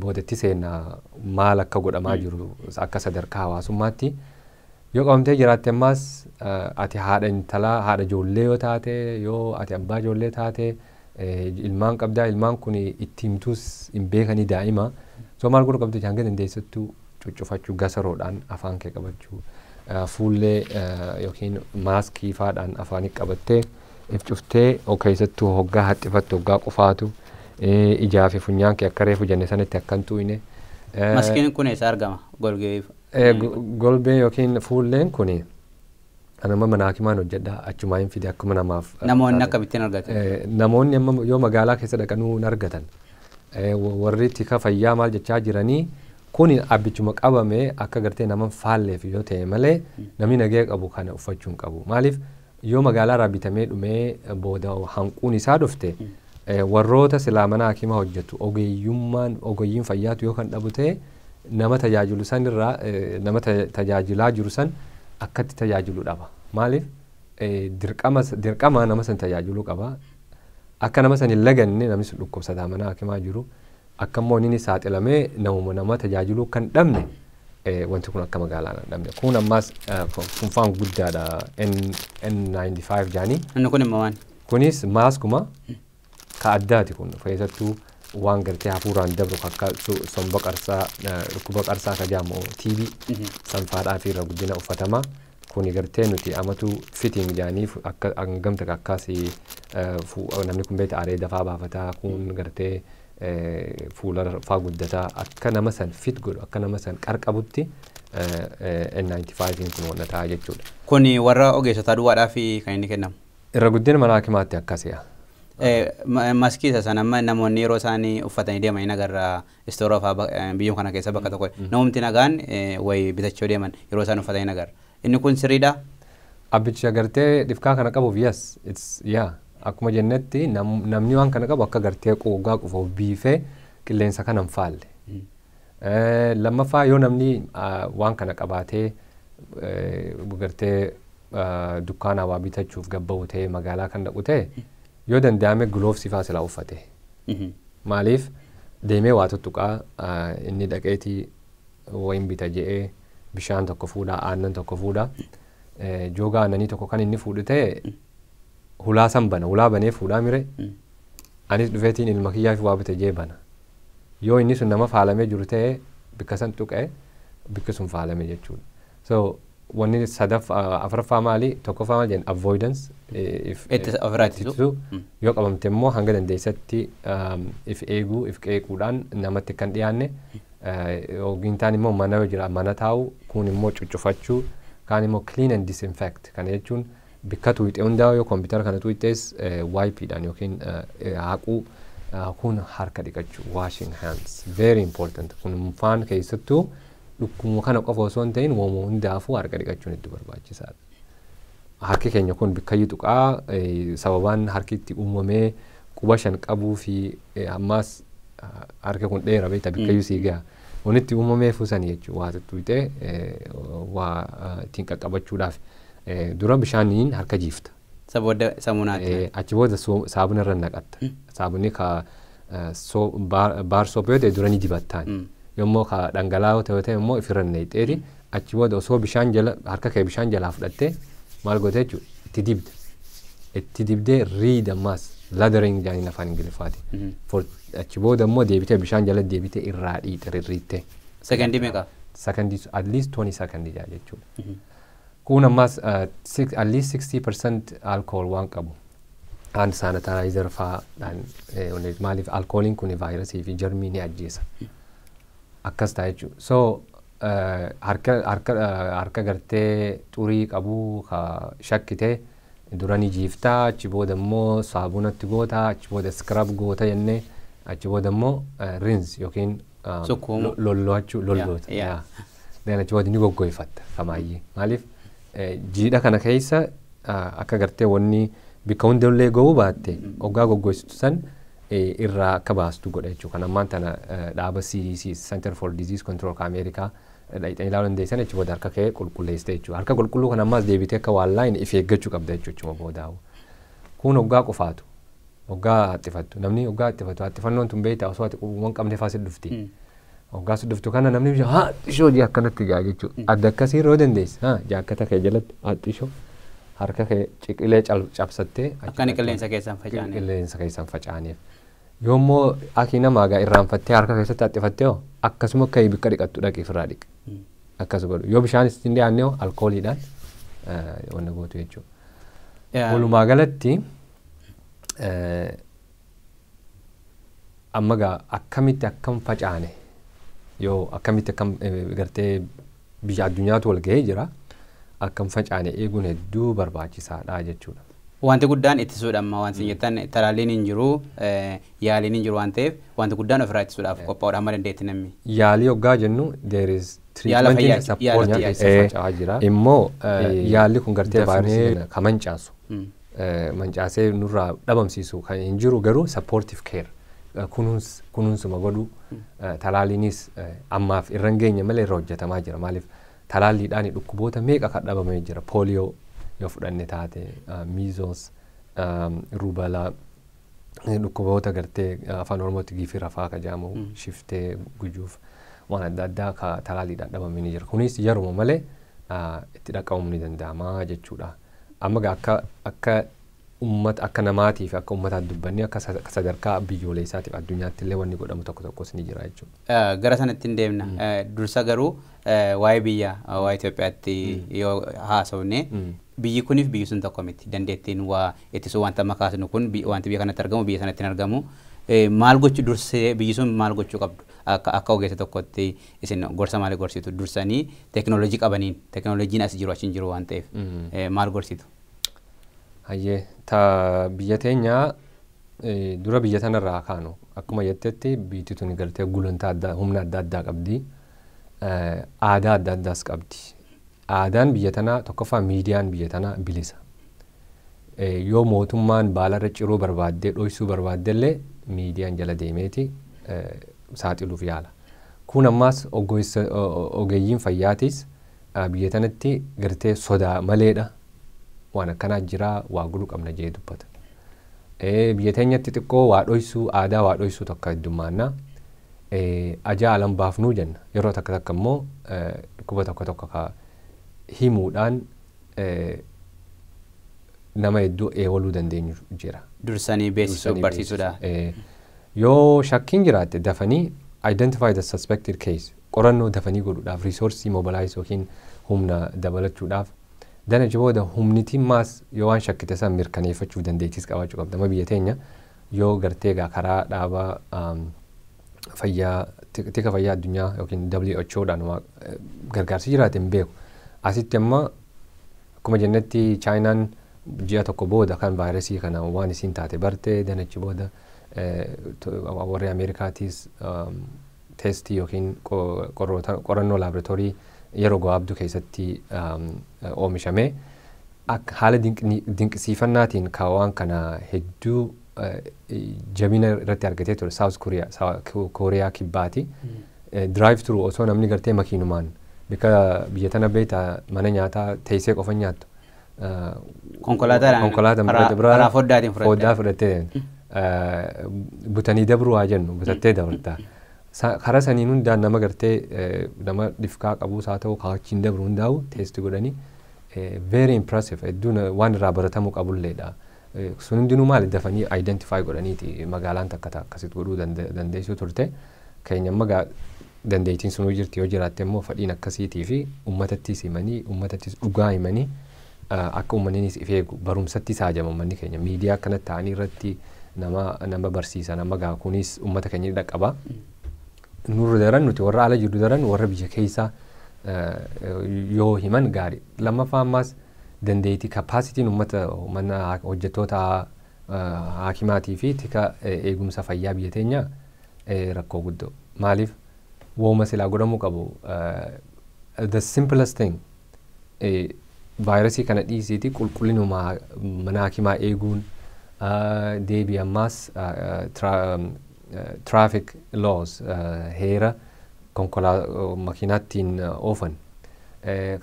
boodatti seenaa maal akka godhamaa jiru akka sadarkaa hawaasummaatti. Yoo qabamtee jiraatte ammaas, ati haadha intalaa, haadha ijoollee yoo taate, yoo ati abbaa ijoollee taate, ilmaan qabdaa, ilmaan kun itti himtuus hin beekanii daa'ima. So maal godhuu qabdu? Hanga dandeessattuu cuccufachuu, gasaroodhaan afaan kee qabachuu, fuullee yookiin maaskii faadhaan afaanii qabattee if cuftee, keessattuu hoggaa haxxifattu, hoggaa qufaatu, ijaa fi funyaan kee akka reefu jenne sanitti akka hin tuqne. Maskiin kun eessa argama? Golgee. Golbee yookiin fuulleen kuni anama mana hakimaan hojjedha, achumaa hin fide akkuma namaaf. Namoonni akkamittiin argatan? Namoonni amma yoo magaalaa keessa dhaqanuu hin argatan. Warri tika fayyaa maal jechaa jiranii, kun abbichuma qabame akka gartee nama faalleef yoo ta'e malee namni nagaya qabu kana uffachuu hin qabu. Maaliif? Yoo magaalaa irraa bitamee dhumee booda hanquun isaa dhufte, warroota silaa mana hakimaa hojjetu ogeeyyummaan ogeeyyiin fayyaatu yoo kan dhabu ta'e, nama tajaajilu san irraa nama tajaajilaa jiru san akkatti tajaajilu dhaba. Maaliif? Dirqama nama san tajaajiluu qaba. Akka nama san hin laganne, namni sun dhukkubsataa mana hakimaa jiru akka immoo inni saaxilamee namuma nama tajaajiluu kan dhabne, wanti kun akka magaalaa hin dhabne. Kun ammaas funfaan guddaadha, N95 jaanii. Inni kun immoo waan? Kunis maaskuma ka addaati. Kun keessattuu waan gartee hafuuraan dabru akka somba qarsaa, dhukkuba qarsaa ka jedhamu TB sanfaadhaa fi irra guddina uffatamaa. Kuni gartee nuti amatu fitting jedhanii akka hangamta akkaasii namni kun beekta areeda faa baafataa, kun gartee fuula faa guddataa, akka nama san fit godhu, akka nama san qarqabutti N95 kun wanna ta'a jechuudha. Kuni warra ogeessotaa duwwaadhaaf kan inni kennamu? Irra guddina mana hakimaatti akkasi'a. Maskii isa sana amma namoonni yeroo isaan uffatanii deeman hin agarra, istoora fa'aa biyya kana keessa bakka tokko namumti nagaan wayi bitachuu deeman yeroo isaan uffatanii hin agarra. Inni kun sirriidhaa? Abbichi agartee dhifkaa kana qabuuf, yes, it's, yeah, akkuma jennetti namni waan kana qabu akka gartee qogaa qofa biifee qilleensa kana hin faalle. Lammaffaa, yoo namni waan kana qabaatee gartee dukkaanaa waa bitachuuf gabba'u ta'ee magaalaa kan dhaqu ta'e, yoo danda'ame gloves faa silaa uffate. Maaliif deemee waa tuttuqaa, inni dhaqeetii wayin bita je'ee bishaan tokko fuudhaa, aannan tokko fuudhaa, jooga aannanii tokko kan inni fuudhu ta'e hulaa san bana, hulaa banee fuudhaa mire, anis dhufeetiin ilma kiyyaaf waa bite jee bana. Yoo inni sun nama faalamee jiru ta'e bikka san tuqee bikki sun faalame jechuudha. So wanni sadaffaa, afuraffaa maali? Tokkoffaa maal jenna? Avoidance. Ofirraa ittisuu. Yoo qabamte immoo hanga dandeessatti if eeguu, if qeequudhaan namatti kan dhiyaanne, yookiin taan immoo mana yoo jira mana taa'u, kun immoo cuccufachuu, kaan immoo clean and disinfect. Kana jechuun bikka tuuxee hundaa, yoo koompitara kana tuuxees wipeidhaan yookiin haquu, kun harka dhiqachuu, washing hands, very important. Kun faan keessattuu dhukkubuma kana qofa osoo hin ta'in woomuu hundaafuu harka dhiqachuun itti barbaachisaadha. Harki keenya kun bikkayyuu tuqaa, sababaan harki itti uumamee quba shan qabuu fi ammaas harki kun dheera beektaa, bikkayyuu sii gaha. Wanti itti uumamee fuusanii jechuudha, waa tuttuqxee waa ittiin qaqqabachuudhaaf dura bishaaniin harka jiifta. Isa booda saamunaatti. Achi booda saabuna irra naqatta. Saabunni ka bar soap yoo ta'e dura ni dibattaan. Yommuu ka dhangala'aa ta'e immoo ifirra naqxeeti achi booda osoo bishaan jala harka kee bishaan jalaa fudhattee maal goote jechuudha, itti dibda. Itti dibdee riid ammaas lathering jaaniin afaan Ingiliffaati. Achi booda immoo deebitee bishaan jala deebitee irraa dhiixa rirriittee. Sekondii meeqa? Sekondii at least 20 sekondii jaa jechuudha. Kun ammaas at least 60% alcohol waan qabu. Hand sanitizer fa'aadhaan, maaliif alkooliin kun vaayirasii fi jarmii ni ajjeesa. Akkas ta'a jechuudha. So harka gartee xurii qabu ka shakkitee dura ni jiiftaa, achi booda immoo saabunatti goota, achi booda scrub goota jennee, achi booda immoo rinse yookiin lolloachuu, lolloota. Then achi booda ni goggoifatta kamaayyee. Maaliif jiidha kana keessa akka gartee wanni bikka hundallee ga'uu baatte hoggaa goggoisitu san irraa akka baastu godha jechuudha. Kan ammaan tana dhaaba CDC, Center for Disease Control ka Ameerikaa dhaqxanii ilaaluu dandeessan, achi booda harka kee qulqulleessite jechuudha. Harka qulqulluu kan ammaas deebitee akka waan laayin if eeggachuu qabda jechuudha boodaa'u. Kun hoggaa qofaatu, hoggaa haxxifattu, namni hoggaa haxxifatu, haxxifannoon tun beektaa osoo ati qubuman qabne faa si dhufti. Hoggaa si dhuftu kana namni haa xishoo jee akkanatti jaa jechuudha. Adda akkasii yeroo dandeesse haa jaakkata kee jalatti haxxishoo harka kee ciqilee cabsattee. Akka inni qilleensa keessaan facaaneef. Qilleensa keessaan facaaneef. Yoommoo akii namaa gaa irraanfattee harka keessatti haxxifattee hoo akkasuma akka bikka dhiqattu dhaqee ofirraa dhiqa. Akkas godhu. Yoo bishaan itti hin dhiyaanne hoo alkooliidhaan wanna gootu jechuudha. Walumaa galatti amma gaa akkamitti akkam facaane, yoo akkamitti akkam gartee biyya addunyaatu wal gahee jira, akkam facaane eeguun hedduu barbaachisaadha jechuudha. Wanti guddaan ittisuudha amma wanti jettan, talaalliin hin jiru, yaaliin hin jiru waan ta'eef, wanti guddaan ofirraa ittisuudhaaf qophaa'uudha amma dandeetti namni. Yaalii hoggaa jennu there is Yaala fayyaa support keessa faca'aa jira. Immoo yaalli kun gartee vaayirasii ka mancaasu, mancaasee nurraa dhabamsiisu kan hin jiru, garuu supportive care, kunuunsuma godhu, talaaliinis ammaaf irra hin geenye malee irra hojjetamaa jira. Maaliif talaalliidhaan dhukkuboota meeqa kan dhabamee jira. Pooliyoo yoo fudhanne taate, measles, rubella, dhukkuboota gartee afaan Oromootti gifira fa'aa ka jedhamu, shiftee gujuuf waan adda addaa ka talaalliidhaan dhabamee ni jira. Kunis yeruma malee itti dhaqqabamuu ni danda'ama jechuudha. Amma akka uummata, akka namaatii fi akka uummataatti dubbannee, akka sadarkaa biyyoolessaatiif addunyaatti illee wanni godhamu tokko tokkos ni jira jechuudha. Gara sanatti hin deemna. Dursa garuu waa'ee biyya, waa'ee Itoophiyaatti yoo haasofne, biyyi kuniif biyyi sun tokko miti. Dandeettiin waa ittisuu wanta amma kaasnu kun wanti biyya kanatti argamu biyya sanatti hin argamu. Maal gochuu dursee, biyyi sun maal gochuu qabdu? Akka ogeessa tokkotti isin gorsa maalii gorsitu? Dursanii teekinooloojii qabaniin, teekinooloojiin as jiru achi hin jiru waan ta'eef, maal gorsitu? Hayyee, ta biyya teenyaa Dura biyya tanarraa kaanu akkuma jettetti biyyi tuni gartee gulantaa addaa humna adda addaa qabdi. Aadaa adda addaas qabdi. Aadaan biyya tanaa tokkoffaa miidiyaan biyya tanaa bilisa. Yoo mootummaan baalarra ciruu barbaaddee dhoksuu barbaaddellee miidiyaan jala deemeeti saaxiluuf yaala. Kun ammaas ogeeyyiin fayyaatis biyya tanatti gartee sodaa maleedha. Waan akkanaa jiraa waa godhuu qabna jee dubbata. Biyya teenyatti xiqqoo waa dhoksuu aadaa waa dhoksuu tokko heddummaannaa. Ajaa alan baafnuu jenna. Yeroo takka takka immoo dhukkuba tokko tokko ka himuudhaan nama hedduu eewaluu dandeenyu jira. Dursanii beeksisuu barsiisuudha. Yoo shakkiin jiraatte dafanii identify the suspected case qorannoo dafanii godhuudhaaf resource mobilize yookiin humna dabalachuudhaaf dana booda humnitiin maas yoo waan shakkite san mirkaneeffachuuf dandeettis qabaachuu qabda. Amma biyya teenya yoo gartee egaa karaa dhaabaa fayyaa tika fayyaa addunyaa yookiin WHOdhaan gargaarsi jiraate hin beeku. Asitti amma akkuma jennetti Chaayinaan ji'a tokko booda kan vaayirasii kana waan isiin taate barte danachi booda warri Ameerikaatis testii yookiin qorannoo laaboraatoorii yeroo gabaabduu keessatti oomishame haala dinqisiifannaatiin ka waan kana hedduu jabina irratti argatee ture South Korea Kooriyaa Kibbaati. Drive through osoo namni gartee makiinumaan bika biyya tana beektaa mana nyaataa teessee qofa nyaattu. Konkolaataadhaan konkolaataa karaa foddaatiin fudhattee. Foddaa fudhattee butanii dabruu haa jennu butattee dabarta. Karaa saniin hundaan nama gartee nama dhifkaa qabuus haa ta'u kaachiin dabru hundaa'u test godhanii very impressive hedduun waan irraa baratamuu qabulleedha. Sun hundinuu maali dafanii identify godhaniiti magaalaan takka akkasitti godhuu dandeessuu turte. Keenya amma dandeettiin sunuu jirti yoo jiraatte immoo fadhiin akkasiitii fi uummatattis himanii uummatattis dhugaa himanii akka uummannis if eegu barumsatti saajama uummanni keenya miidiyaa akkanatti ta'anii irratti nama barsiisa nama gaa kunis uummata keenya ni dhaqqaba. Nurra daran nuti warra ala jirru daran warra biyya keessaa yoo himan gaarii. Lammaffaa ammaas dandeettii capacitiin uummata mana hojjettoota haakimaatii fi tika eegumsa fayyaa biyya teenyaa rakkoo guddoo. Maaliif wooma silaa godhamuu qabu the simplest thing vaayirasii kana dhiisiiti qulqullinuma mana hakimaa eeguun deebii ammaas traffic laws heera makiinaattiin oofan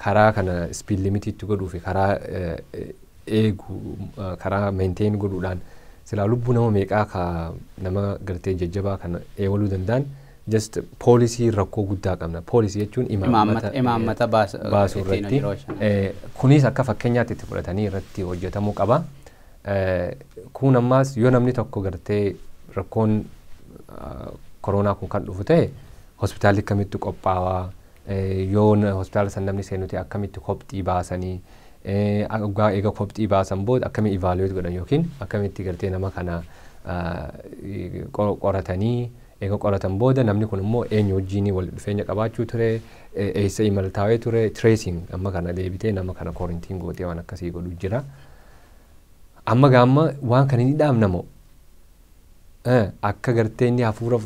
karaa kana speed limitiitti godhuu fi karaa eegu karaa maintain godhuudhaan silaa lubbuu nama meeqaa ka nama gartee jajjabaa kana eewaluu danda'an just poolisii rakkoo guddaa qabna. Poolisii jechuun imaammata baasuu irratti kunis akka fakkeenyaatti itti fudhatanii irratti hojjetamuu qaba. Kun ammaas yoo namni tokko gartee rakkoon koronaa kun kan dhufu ta'e hospitaalli akkamitti qophaawaa yoo hospitaala san namni seenu ta'e akkamitti kophxii baasanii eega kophxii baasan booda akkamitti evaluate godhan yookiin akkamitti gartee nama kana qoratanii eega qoratan booda namni kun immoo eenyu wajjin wal dhufeenya qabaachuu ture eessa imaltaawee ture tracing amma kana deebitee nama kana quarantine gootee waan akkasii godhu jira. Amma gaamma waan kana ni dhaabnamoo akka gartee inni hafuura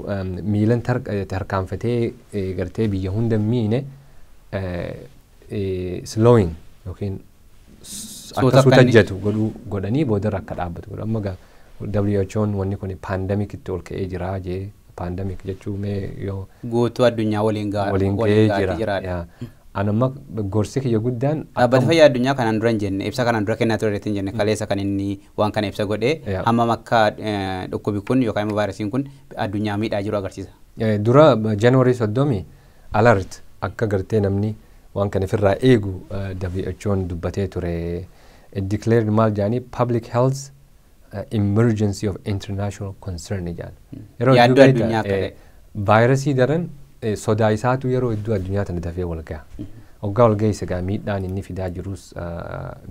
miilan tarkaanfatee gartee biyya hunda miine slowing yookiin akka suuta jettu godhanii boodarra akka dhaabbatu godhu. Amma WHO'n wanni kun pandemic itti ol ka'ee jira jee pandemic jechuu mee yoo guutuu addunyaa waliin ga'ee jira. Anamma gorsi kiyya guddaan. Dhaabbata fayyaa addunyaa kanaan dura hin jenne ibsa kanaan dura kennaa ture irratti hin jenne kaleessa kan inni waan kana ibsa godhee hammam akka dhukkubi kun yookaan immoo vaayirasiin kun addunyaa miidhaa jiru agarsiisa. Dura January 30 alert akka gartee namni waan kana ofirraa eegu WHO'n dubbatee ture. It declared maal jedhanii public health emergency of international concern jedhan. Yaaddoo addunyaa akka ta'e. Vaayirasii daran sodaa isaatu yeroo hedduu addunyaa tana dafee wal ga'a. Waggaa wal ga'e egaa miidhaan inni fidaa jirus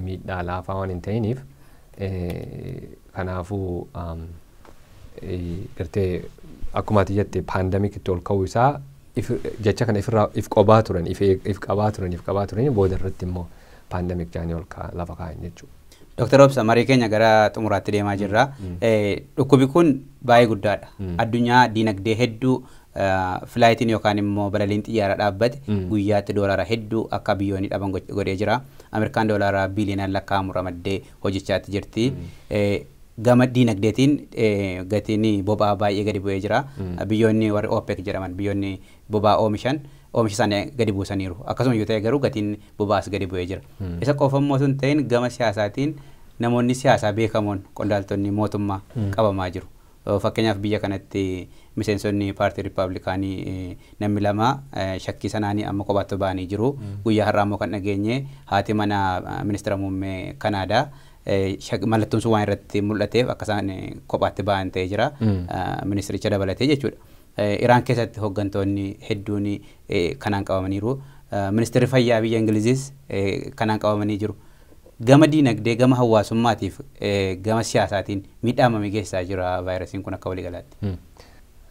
miidhaa laafaa waan hin ta'iniif kanaafuu gartee akkuma ati jette pandemic itti ol ka'uu isaa jecha kana ifirraa if qobaa turan if qabaa turan if qabaa turan booda irratti immoo pandemic jaanii ol lafa kaa'an jechuudha. Dooktar Obsa, marii keenya gara xumuraatti deemaa jirra. Dhukkubi kun baay'ee guddaadha. Addunyaa diinagdee hedduu flightiin yookaan immoo balaliin xiyyaara dhaabbate guyyaatti doolaara hedduu akka biyyoonni dhaban godhee jira. Ameerikaan doolaara biiliyoonaan lakkaa'amu ramaddee hojjechaatti jirti. Gama diinagdeetiin gatiin boba'aa baay'ee gadi bu'ee jira. Biyyoonni warri OPEC jedhaman, biyyoonni boba'aa oomishan, oomisha isaanii gadi buusaniiru. Akkasuma yoo ta'e garuu gatiin boba'aas gadi bu'ee jira. Isa qofa immoo osoo hin ta'in, gama siyaasaatiin namoonni siyaasaa beekamoon, qondaaltonni mootummaa qabamaa jiru. Fakkeenyaaf, biyya kanatti miseensonni paartii Riippaabilikaanii namni lama shakkii sanaanii amma kophaatti ba'anii jiru. Guyyaa har'aa immoo kan dhageenye, haati mana ministeera muummee Kanaadaa mallattoon sun waan irratti mul'ateef akka isaan kophaatti ba'an ta'ee jira. Ministericha dabalatee jechuudha. Iraan keessatti hooggantoonni hedduun kanaan qabamaniiru. Ministeerri fayyaa biyya Ingiliziis kanaan qabamanii jiru. Gama diinagdee, gama hawaasummaatiif, gama siyaasaatiin miidhaa hammamii geessisaa jira vaayirasiin kun akka waliigalaatti?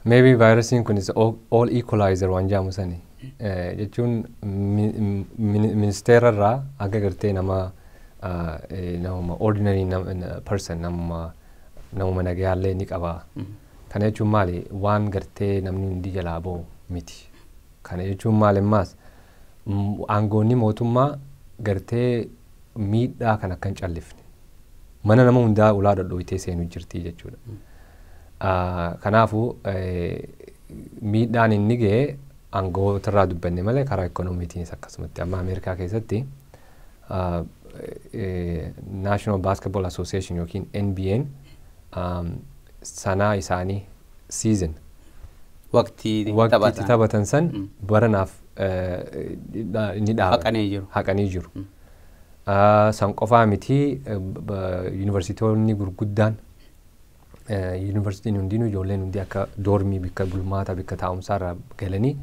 Maybe vaayirasiin kun is all equalizer waan jedhamu sani. Jechuun ministeera irraa hanga gartee nama ordinary person, namuma nagayaallee ni qaba. Kana jechuun maali? Waan gartee namni hundi jalaa ba'u miti. Kana jechuun maali ammaas? Aangoonni mootummaa gartee miidhaa kan akka hin callifne. Mana nama hundaa ulaa dhodhooyitee seenuu jirti jechuudha. Kanaafuu miidhaan inni ga'e aangoota irraa dubbanne malee, karaa ikoonomiitiinis akkasumatti amma Ameerikaa keessatti National Basketball Association yookiin NBA'n sanaa isaanii season waqtii waqtii taphatan san baranaaf ni dhaaban. Haqanii jiru. Haqanii jiru. San qofaa miti, yuunivarsiitonni gurguddaan, yuunivarsiitiin hundinuu, ijoolleen hundi akka dormii, bikka bulmaata, bikka taa'umsaa irraa galanii,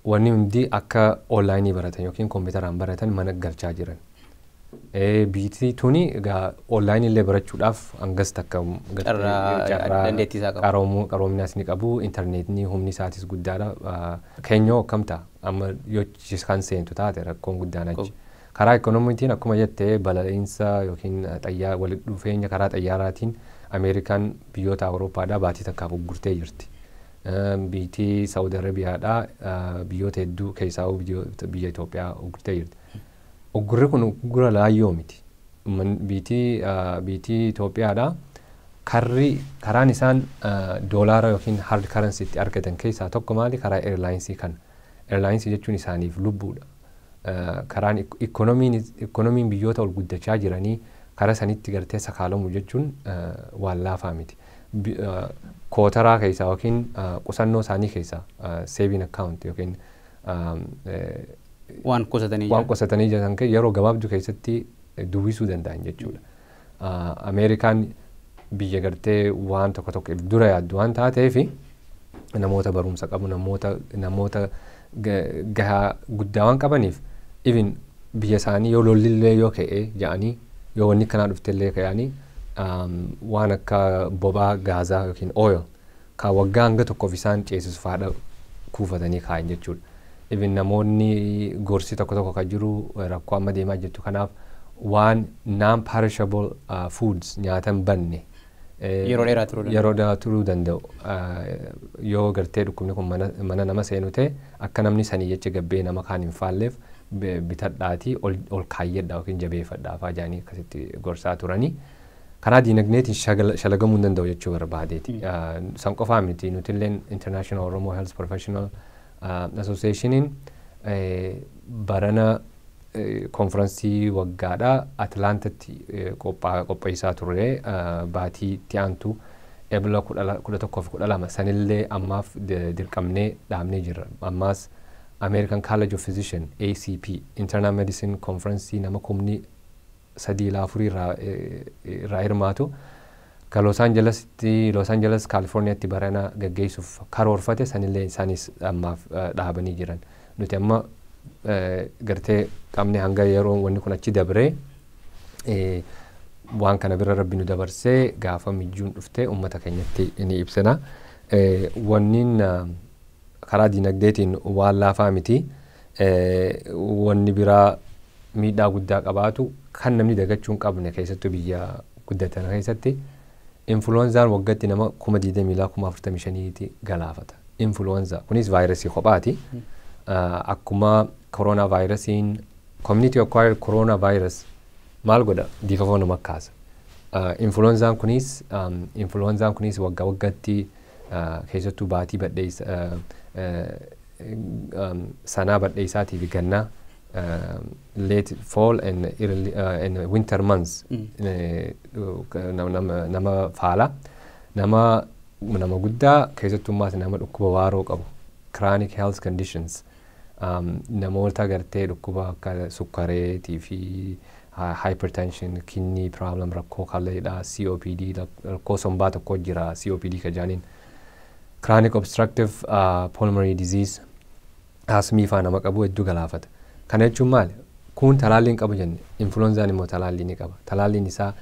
wanni hundi akka onlineii baratan yookiin kompiitaraan baratan mana galchaa jiran. Biitii tuni egaa onlineii illee barachuudhaaf hangas takka carraa dandeettii isaa qabu. Qaroominaas ni qabu, intarneetni humni isaatis guddaadha. Keenyoo akkam ta'a? Amma yoo kan seentu taate rakkoon guddaan achi. Karaa ikoonomiitiin akkuma jettee, balaliinsa yookiin xayyaa walitti dhufeenya karaa xayyaaraatiin Ameerikaan biyyoota Awurooppaadhaa baatii takkaaf uggurtee jirti. Biitii Saawud Arabiyaadhaa biyyoota hedduu keessaa biyya Itoophiyaa uggurtee jirti. Uggurri kun uggura laayyoo miti. Biitii Itoophiyaadhaa karri karaan isaan doolaara yookiin hard currency itti argatan keessaa tokko maali? Karaa airlinesii kana. Airlinesii jechuun isaaniif lubbuudha. Karaan ikoonomiin biyyoota ol guddachaa jiranii karaa sanitti gartee sakaalamu jechuun waan laafaa miti. Kootaraa keessaa yookiin qusannoo isaanii keessaa, saving account yookiin waan qusatanii waan qusatanii jiran yeroo gabaabduu keessatti duwwisuu danda'an jechuudha. Ameerikaan biyya gartee waan tokko tokko dura yaaddu waan taateef, namoota barumsa qabu, namoota gahaa guddaa waan qabaniif, even biyya isaanii yoo lollillee yoo ka'e jedhanii, yoo wanni kanaa dhuftellee ka'anii, waan akka boba'aa gaazaa yookiin oil kan waggaa hanga tokkoof isaan ceesisu faadha kuufatanii kaa'an jechuudha. Even namoonni gorsi tokko tokko kan jiru, rakkoo amma deemaa jirtu kanaaf waan non perishable foods, nyaata hin banne, yeroo dheeraa turuu danda'u. Yeroo dheeraa turuu danda'u, yoo gartee dhukkubni kun mana nama seenu ta'e, akka namni sanii jecha gabbee nama kaan hin faalleef bitadhaatii ol kaayyadhaa yookiin jabeeffadhaa fa'aa jedhanii akkasitti gorsaa turanii. Karaa diinagdeetiin shalagamuu hin danda'u jechuu barbaadeeti. San qofaa miti, nutilleen International Oromo Health Professional Associationiin barana konferansii waggaadhaa Atlaantatti qopheessaa turre, baatii itti aantu Ebla 11 fi 12, sanillee ammaaf dirqamnee dhaabnee jirra. Ammaas American College of Physician, ACP, Internal Medicine Conference nama 3,000 ilaa 4 irraa hirmaatu ka Los Angelesitti, Los Angeles Californiatti barana gaggeessuuf karoorfate, sanillee isaanis ammaaf dhaabanii jiran. Nuti amma gartee qabne hanga yeroo wanni kun achi dabree, waan kana bira rabbi nu dabarsee, gaafa mijjuun dhuftee uummata keenyatti ni ibsina. Wanniin karaa diinagdeetiin waan laafaa miti. Wanni biraa miidhaa guddaa qabaatu kan namni dagachuu hin qabne, keessattuu biyya guddatan keessatti, influenzaan waggaatti nama 22,000 45,000ti galaafata. Influenza kunis vaayirasii kophaati. Akkuma koronaa vaayirasiin, community acquired corona virus maal godha? Diifafoo nama kaasa. Influenzaan kunis waggaa waggaatti, keessattuu baatii badheessa sanaa badheessaatii fi gannaa, late fall and early and winter months, nama faala. Nama guddaa, keessattummaas nama dhukkuba waaroo qabu, chronic health conditions, namoota gartee dhukkuba akka sukkareetii fi hypertension, kidney problem, rakkoo kaleedha, COPD, rakkoo sombaa tokko jira COPD ka jaaniin, chronic obstructive pulmonary disease, asmii faa nama qabu hedduu galaafata. Kana jechuun maali? Kun talaallii hin qabu jenne. Influenzaan immoo talaallii ni qaba. Talaalliin isaa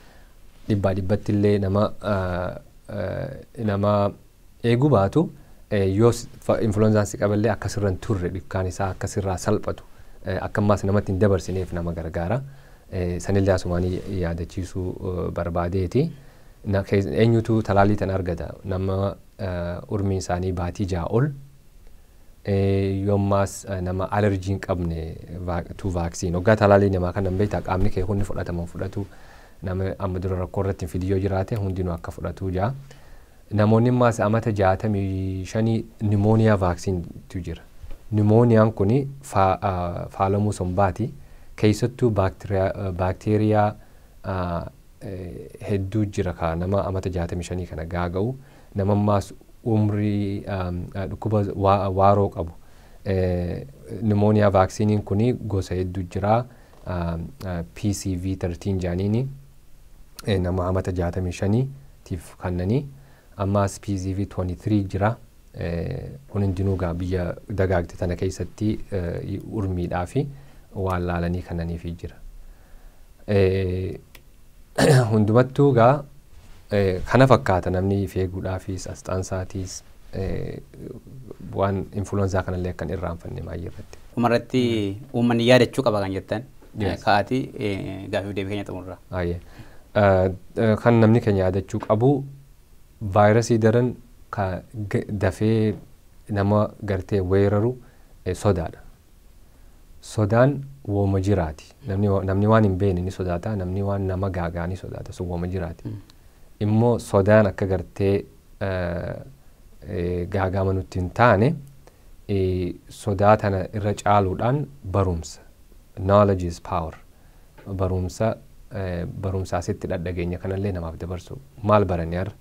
dhibbaa dhibbatti illee nama eeguu baatu, yoo influenzaan si qaballee akka sirra hin turre, dhukkaan isaa akka sirraa salphatu, akka ammaas namatti hin dabarsineef nama gargaara. Sanillee asumaanii yaadachiisuu barbaadeeti. Eenyutu talaallii tan argata? Nama umriin isaanii baatii 6 ol, yommaas nama alerjii hin qabne tu vaccine. Waggaa talaallii namaa kan beektaa, qaamni kee hundi fudhatama fudhatu, nama amma dura rakkoo irratti hin fidi yoo jiraate hundinuu akka fudhatu jaa. Namoonni ammaas amata 65 pneumonia vaccinetu jira. Pneumoniyaan kuni faalamuu sombaati. Keessattuu baakteeriyaa hedduu jira ka nama amata 65 kana gaaga'u. Nama ammaas umrii dhukkuba waaroo qabu. Pneumonia vaccineiin kuni gosa hedduu jira. PCV 13 jaaniini nama amata 65tiif kannanii. Ammaas PCV 23 jira. Kun hundinuu gaa biyya dagaagte tana keessatti urmiidhaa fi waan laalanii kannaniifi jira. Hundumattuu gaa kana fakkaata. Namni feeguudhaafis asxaansaatiis waan influenzaa kanallee akkan irraanfanne maayii irratti. Dhumarratti uummanni yaadachuu qaba kan jettan ka'aati gaaffii deebii keenya xumurra. Kan namni keenya yaadachuu qabu, vaayirasii daran ka dafee nama gartee weeraru sodaadha. Sodaan wooma jiraati. Namni waan hin beekne ni sodaata. Namni waan nama gaagaa ni sodaata. Sun wooma jiraati. Immoo sodaan akka gartee gaagaama nutti hin taane, sodaa tana irra caaluudhaan barumsa. Knowledge is power. Barumsa asitti dhadhageenya kanallee namaaf dabarsu. Maal baranne har'a?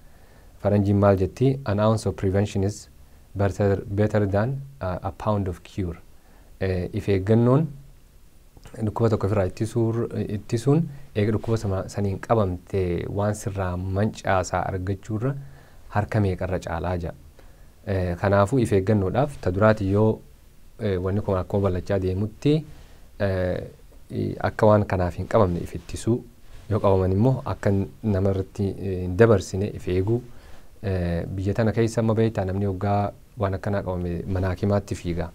Faranjiin maal jetti? "An ounce of prevention is better than a pound of cure." If eeggannoon dhukkuba tokko ofirraa ittisuun eega dhukkuba saniin qabamte waan sirraa mancaasaa argachuurra harka meeqarra caalaa jira. Kanaafuu if eeggannoodhaaf ta duraati yoo wanni kun akkuma bal'achaa deemutti akka waan kanaaf hin qabamne if ittisuu, yoo qabaman immoo akka namarratti hin dabarsine if eeguu. Biyya tana keessa amma beektaa, namni waggaa waan akkanaa qabame mana hakimaatti fiiga.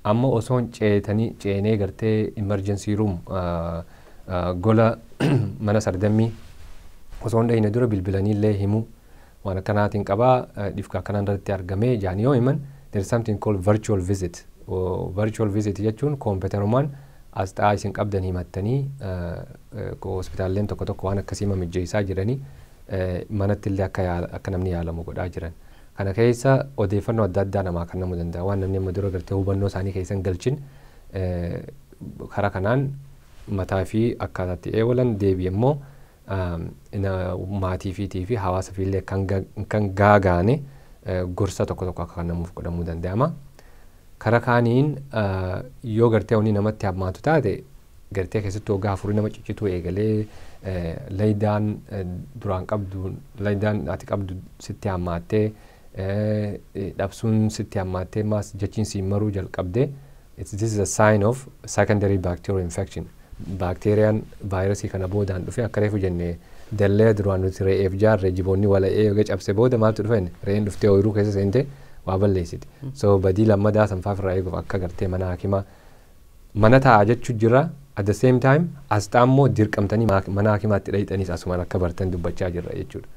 Amma osoo hin ceetanii ceenee gartee emergency room, gola mana sardammii osoo hin dhayine dura bilbilanii illee himuu, waan akkanaatiin qabaa, dhifka akkanaan irratti argamee jaanii yoo himan, there is something called virtual visit. Virtual visit jechuun kompiitarumaan asxaa isin qabdan himattanii, hospitaaleen tokko tokko waan akkasii mamijjeessaa jiranii, manatti illee akka namni yaalamu godhaa jiran. Kana keessa odeeffannoo adda addaa namaa kennamuu danda'a. Waan namni amma dura gartee hubannoo isaanii keessa hin galchin karaa kanaan mataa fi akkaataatti eewalan deebi immoo maatii fiitii fi hawaasa fiillee kan gaagaane gorsa tokko tokko akka kennamuuf godhamuu danda'ama. Karaa kaaniin yoo gartee wanni namatti hammaatu taate, gartee keessattuu waggaa afurii nama ciccituu eegalee, laayidaan duraan qabdu, laayidaan ati qabdu sitti hammaattee, dhabsuun sitti hammaattee, maas jechiin siin maruu jalqabdee, this is a sign of secondary bacterial infection. Baakteeriyaan vaayirasii kana boodaan dhufe, akka reefu jenne, dallee duraan nuti re'eef jaarre jiboonni wala'ee yoo cabse booda maaltu dhufe? Re'een dhuftee ooyiruu keessa seente waa balleessiti. So badii lammadaa sanfaaf irraa eeguuf akka gartee mana hakimaa mana taa'a jechuu jira. At the same time, asxaa immoo dirqamtanii mana hakimaatti dhayxaniis asumaan akka bartan dubbachaa jirra jechuudha.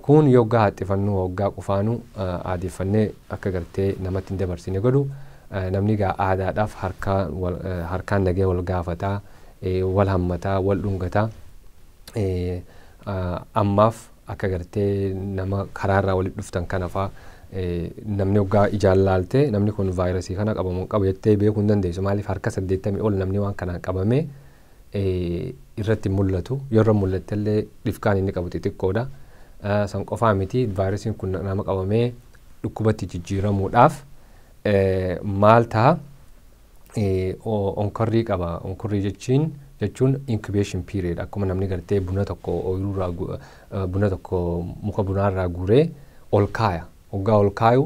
Kun yoggaa haxxifannuu, hoggaa qufaanuu aadeeffannee akka gartee namatti hin dabarsine godhu. Namni gaa aadaadhaaf harkaan nagee wal gaafataa, wal hammataa, wal dhungataa. Ammaaf akka gartee nama karaarraa walitti dhuftan kana faa namni hoggaa ijaan laaltee namni kun vaayirasii kana qabamu qabu jettee beekuu hin dandeessu. Maaliif? Harka 80 ol namni waan kanaan qabamee irratti mul'atu. Yoo irra mul'atte illee dhifkaan inni qabu xixiqqoodha. San qofaa miti, vaayirasiin kun nama qabamee dhukkubatti jijjiiramuudhaaf maal ta'a? Onkorrii qaba. Onkorrii jechuun incubation period, akkuma namni gartee buna tokko ooyiruurraa, buna tokko muka bunaarraa guuree ol kaaya. Hoggaa ol kaayu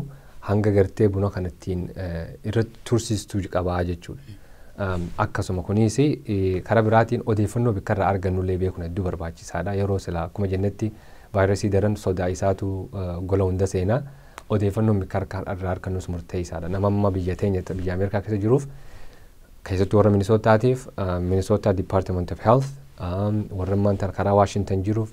hanga gartee buna kanattiin irratti tursiistuu qabaa jechuudha. Akkasuma kunis karaa biraatiin odeeffannoo bakka irraa argannullee beekuun hedduu barbaachisaadha. Yeroo silaa akkuma jennetti vaayirasii daran sodaa isaatu gola hunda seenaa. Odeeffannoon bakka irraa argannus murteessaadha. Nama amma biyya teenya, biyya Ameerikaa keessa jiruuf, keessattuu warra Minisootaatiif Minnesota Department of Health, warra ammaan karaa Washington jiruuf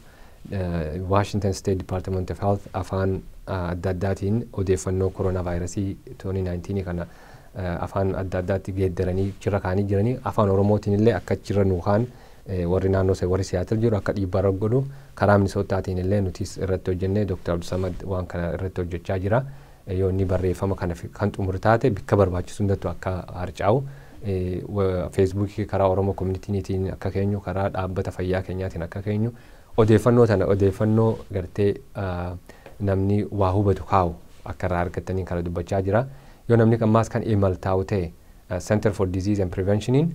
Washington State Department of Health afaan adda addaatiin odeeffannoo koronaa vaayirasii 2019 kana afaan adda addaatti geeddaranii jira kaanii jiranii, afaan Oromootiin illee akka jira nuukaan warri naannoo warri Siyaatil jiru akka dhiibbaa irra godhu, karaa Minisoottaatiin illee nutis irratti hojjennee Dr. Abdusamad waan kana irratti hojjechaa jira. Yoo inni barreeffama kana kan xumuru taate bakka barbaachisu hundattuu akka harcaa'u, Feesbuukii karaa Oromoo communityitiin akka keenyu, karaa dhaabbata fayyaa keenyaatiin akka keenyu, odeeffannoo tana odeeffannoo gartee namni waa hubatu kaa'u akka irraa argatanii kana dubbachaa jira. Yoo namni ammaas kan imaltaa'u ta'e, Center for Disease and Preventioniin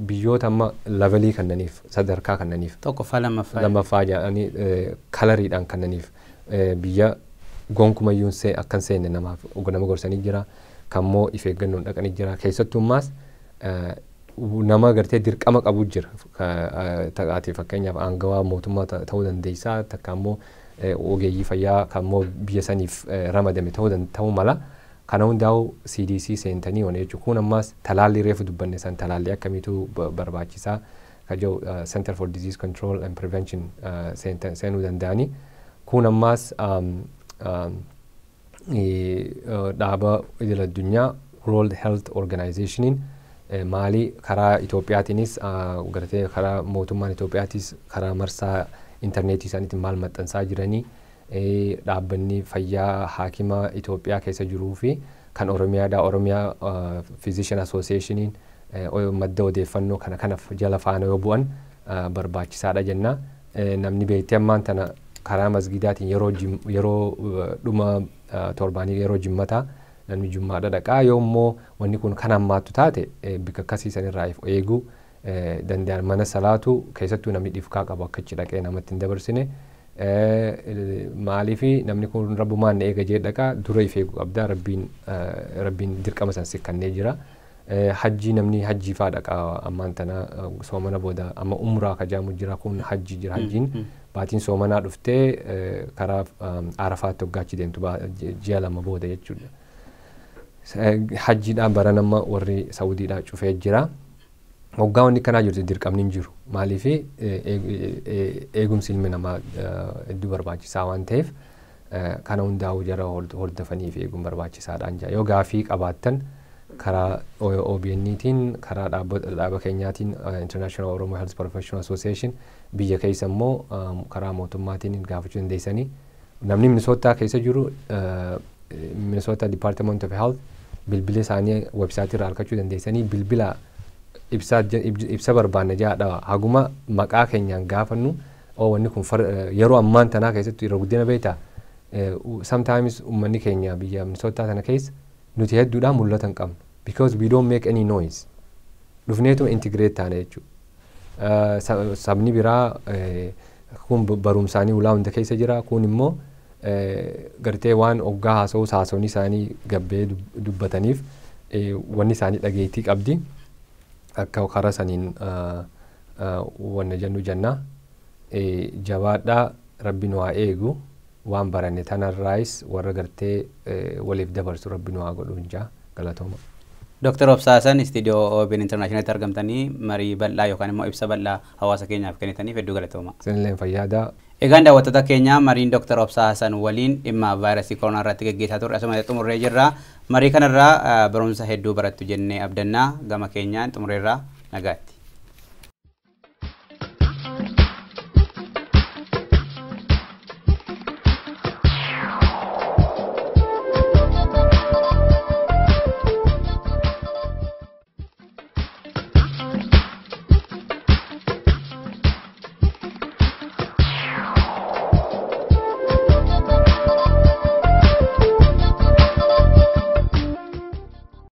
biyyoota amma levelii kannaniif, sadarkaa kannaniif. Tokkoffaa, lammaffaa. Lammaffaa jedhanii coloriidhaan kannaniif, biyya gonkumayyuu akka hin seenne namaaf nama gorsanii jira. Kammoo if eeggannoon dhaqanii jira. Keessattuu ammaas nama gartee dirqama qabu jira. Ati fakkeenyaaf aangawaa mootummaa ta'uu dandeessaa, takka immoo ogeeyyii fayyaa kan immoo biyya saniif ramadame ta'uu mala. Kana hundaa'u CDC seentanii waan jechuudha. Kun ammaas talaallii reefu dubbanne san, talaallii akkamiitu barbaachisaa ka jiru Center for Disease Control and Prevention seenuu danda'anii. Kun ammaas dhaaba idil addunyaa World Health Organizationiin maalii karaa Itoophiyaatiinis gartee karaa mootummaan Itoophiyaatis karaa marsaa intarneetii isaaniitiin maal maxxansaa jiranii, dhaabbanni fayyaa haakima Itoophiyaa keessa jiruu fi kan Oromiyaadhaa, Oromiyaa Physician Associationiin madda odeeffannoo kana kanaaf jala faana yoo bu'an barbaachisaadha jenna. Namni beektee ammaan tana karaa masgidaatiin yeroo dhuma torbaanii, yeroo jimmataa namni jummaadha dhaqaa. Yoo immoo wanni kun kan hammaattu taate bikka akkasii sanirraa eeguu danda'an, mana salaatu keessattuu namni dhifkaa qabu akka achi dhaqee namatti hin dabarsine. Maaliifi namni kun rabbumaan na eega jee dhaqaa, dura if eeguu qabdaa, rabbiin dirqama san sikkannee jira. Hajjii, namni hajjii faa dhaqaa ammaan tana soomana booda, amma umraa kajaamu jira, kun hajjii jira. Hajjiin baatiin soomanaa dhuftee karaa Arafaatti hoggaachi deemtu ji'a 2 booda jechuudha. Hajjiidhaan baran amma warri Saudiidhaa cufee jira. Hoggaa wanni kanaa jirtu dirqamni hin jiru. Maaliifi eegumsi ilmi namaa hedduu barbaachisaa waan ta'eef kana hundaa'uu jara hordofanii fi eeguun barbaachisaadhaan jira. Yoo gaafii qabaattan karaa OBN'tiin, karaa dhaaba keenyaatiin, International Oromo Health Professional Association, biyya keessa immoo karaa mootummaatiin gaafachuu dandeessanii. Namni Minisootaa keessa jiru Minnesota Department of Health bilbila isaanii websiteii irraa argachuu dandeessanii, bilbila ibsa barbaanne jaadha. Haguma maqaa keenyaan gaafannu oo wanni kun yeroo ammaan tanaa keessatti yeroo guddina beektaa, sometimes uummanni keenya biyya Minisootaa tana keessa nuti hedduudhaan mul'ata hin qabnu because we don't make any noise, dhufneetuma integrate taane jechuudha. Sabni biraa kun barumsaanii ulaa hunda keessa jira, kun immoo gartee waan oggaa haasa'u haasawni isaanii gabbee dubbataniif wanni isaanii dhageettii qabdi. Akka karaa saniin wanna jennu jenna. Jabaadhaa, rabbi nu haa eegu, waan baranne tanarraayis warra gartee waliif dabarsu rabbi nu haa godhu jaa, galatooma. Dooktar Obsaa Hasan, istiidiyoo OBN Internationalitti argamtanii marii bal'aa yookaan immoo ibsa bal'aa hawaasa keenyaaf kennitaniif hedduu galatooma. Isinillee fayyaada. Egaan daawwattoota keenya, mariin Dooktar Obsaa Hasan waliin dhimma vaayirasii koronaa irratti gaggeessaa turre asuma xumurree jirra. Marii kanarraa barumsa hedduu barattu jennee abdannaa. Gama keenyaan xumurreerraa, nagaatti.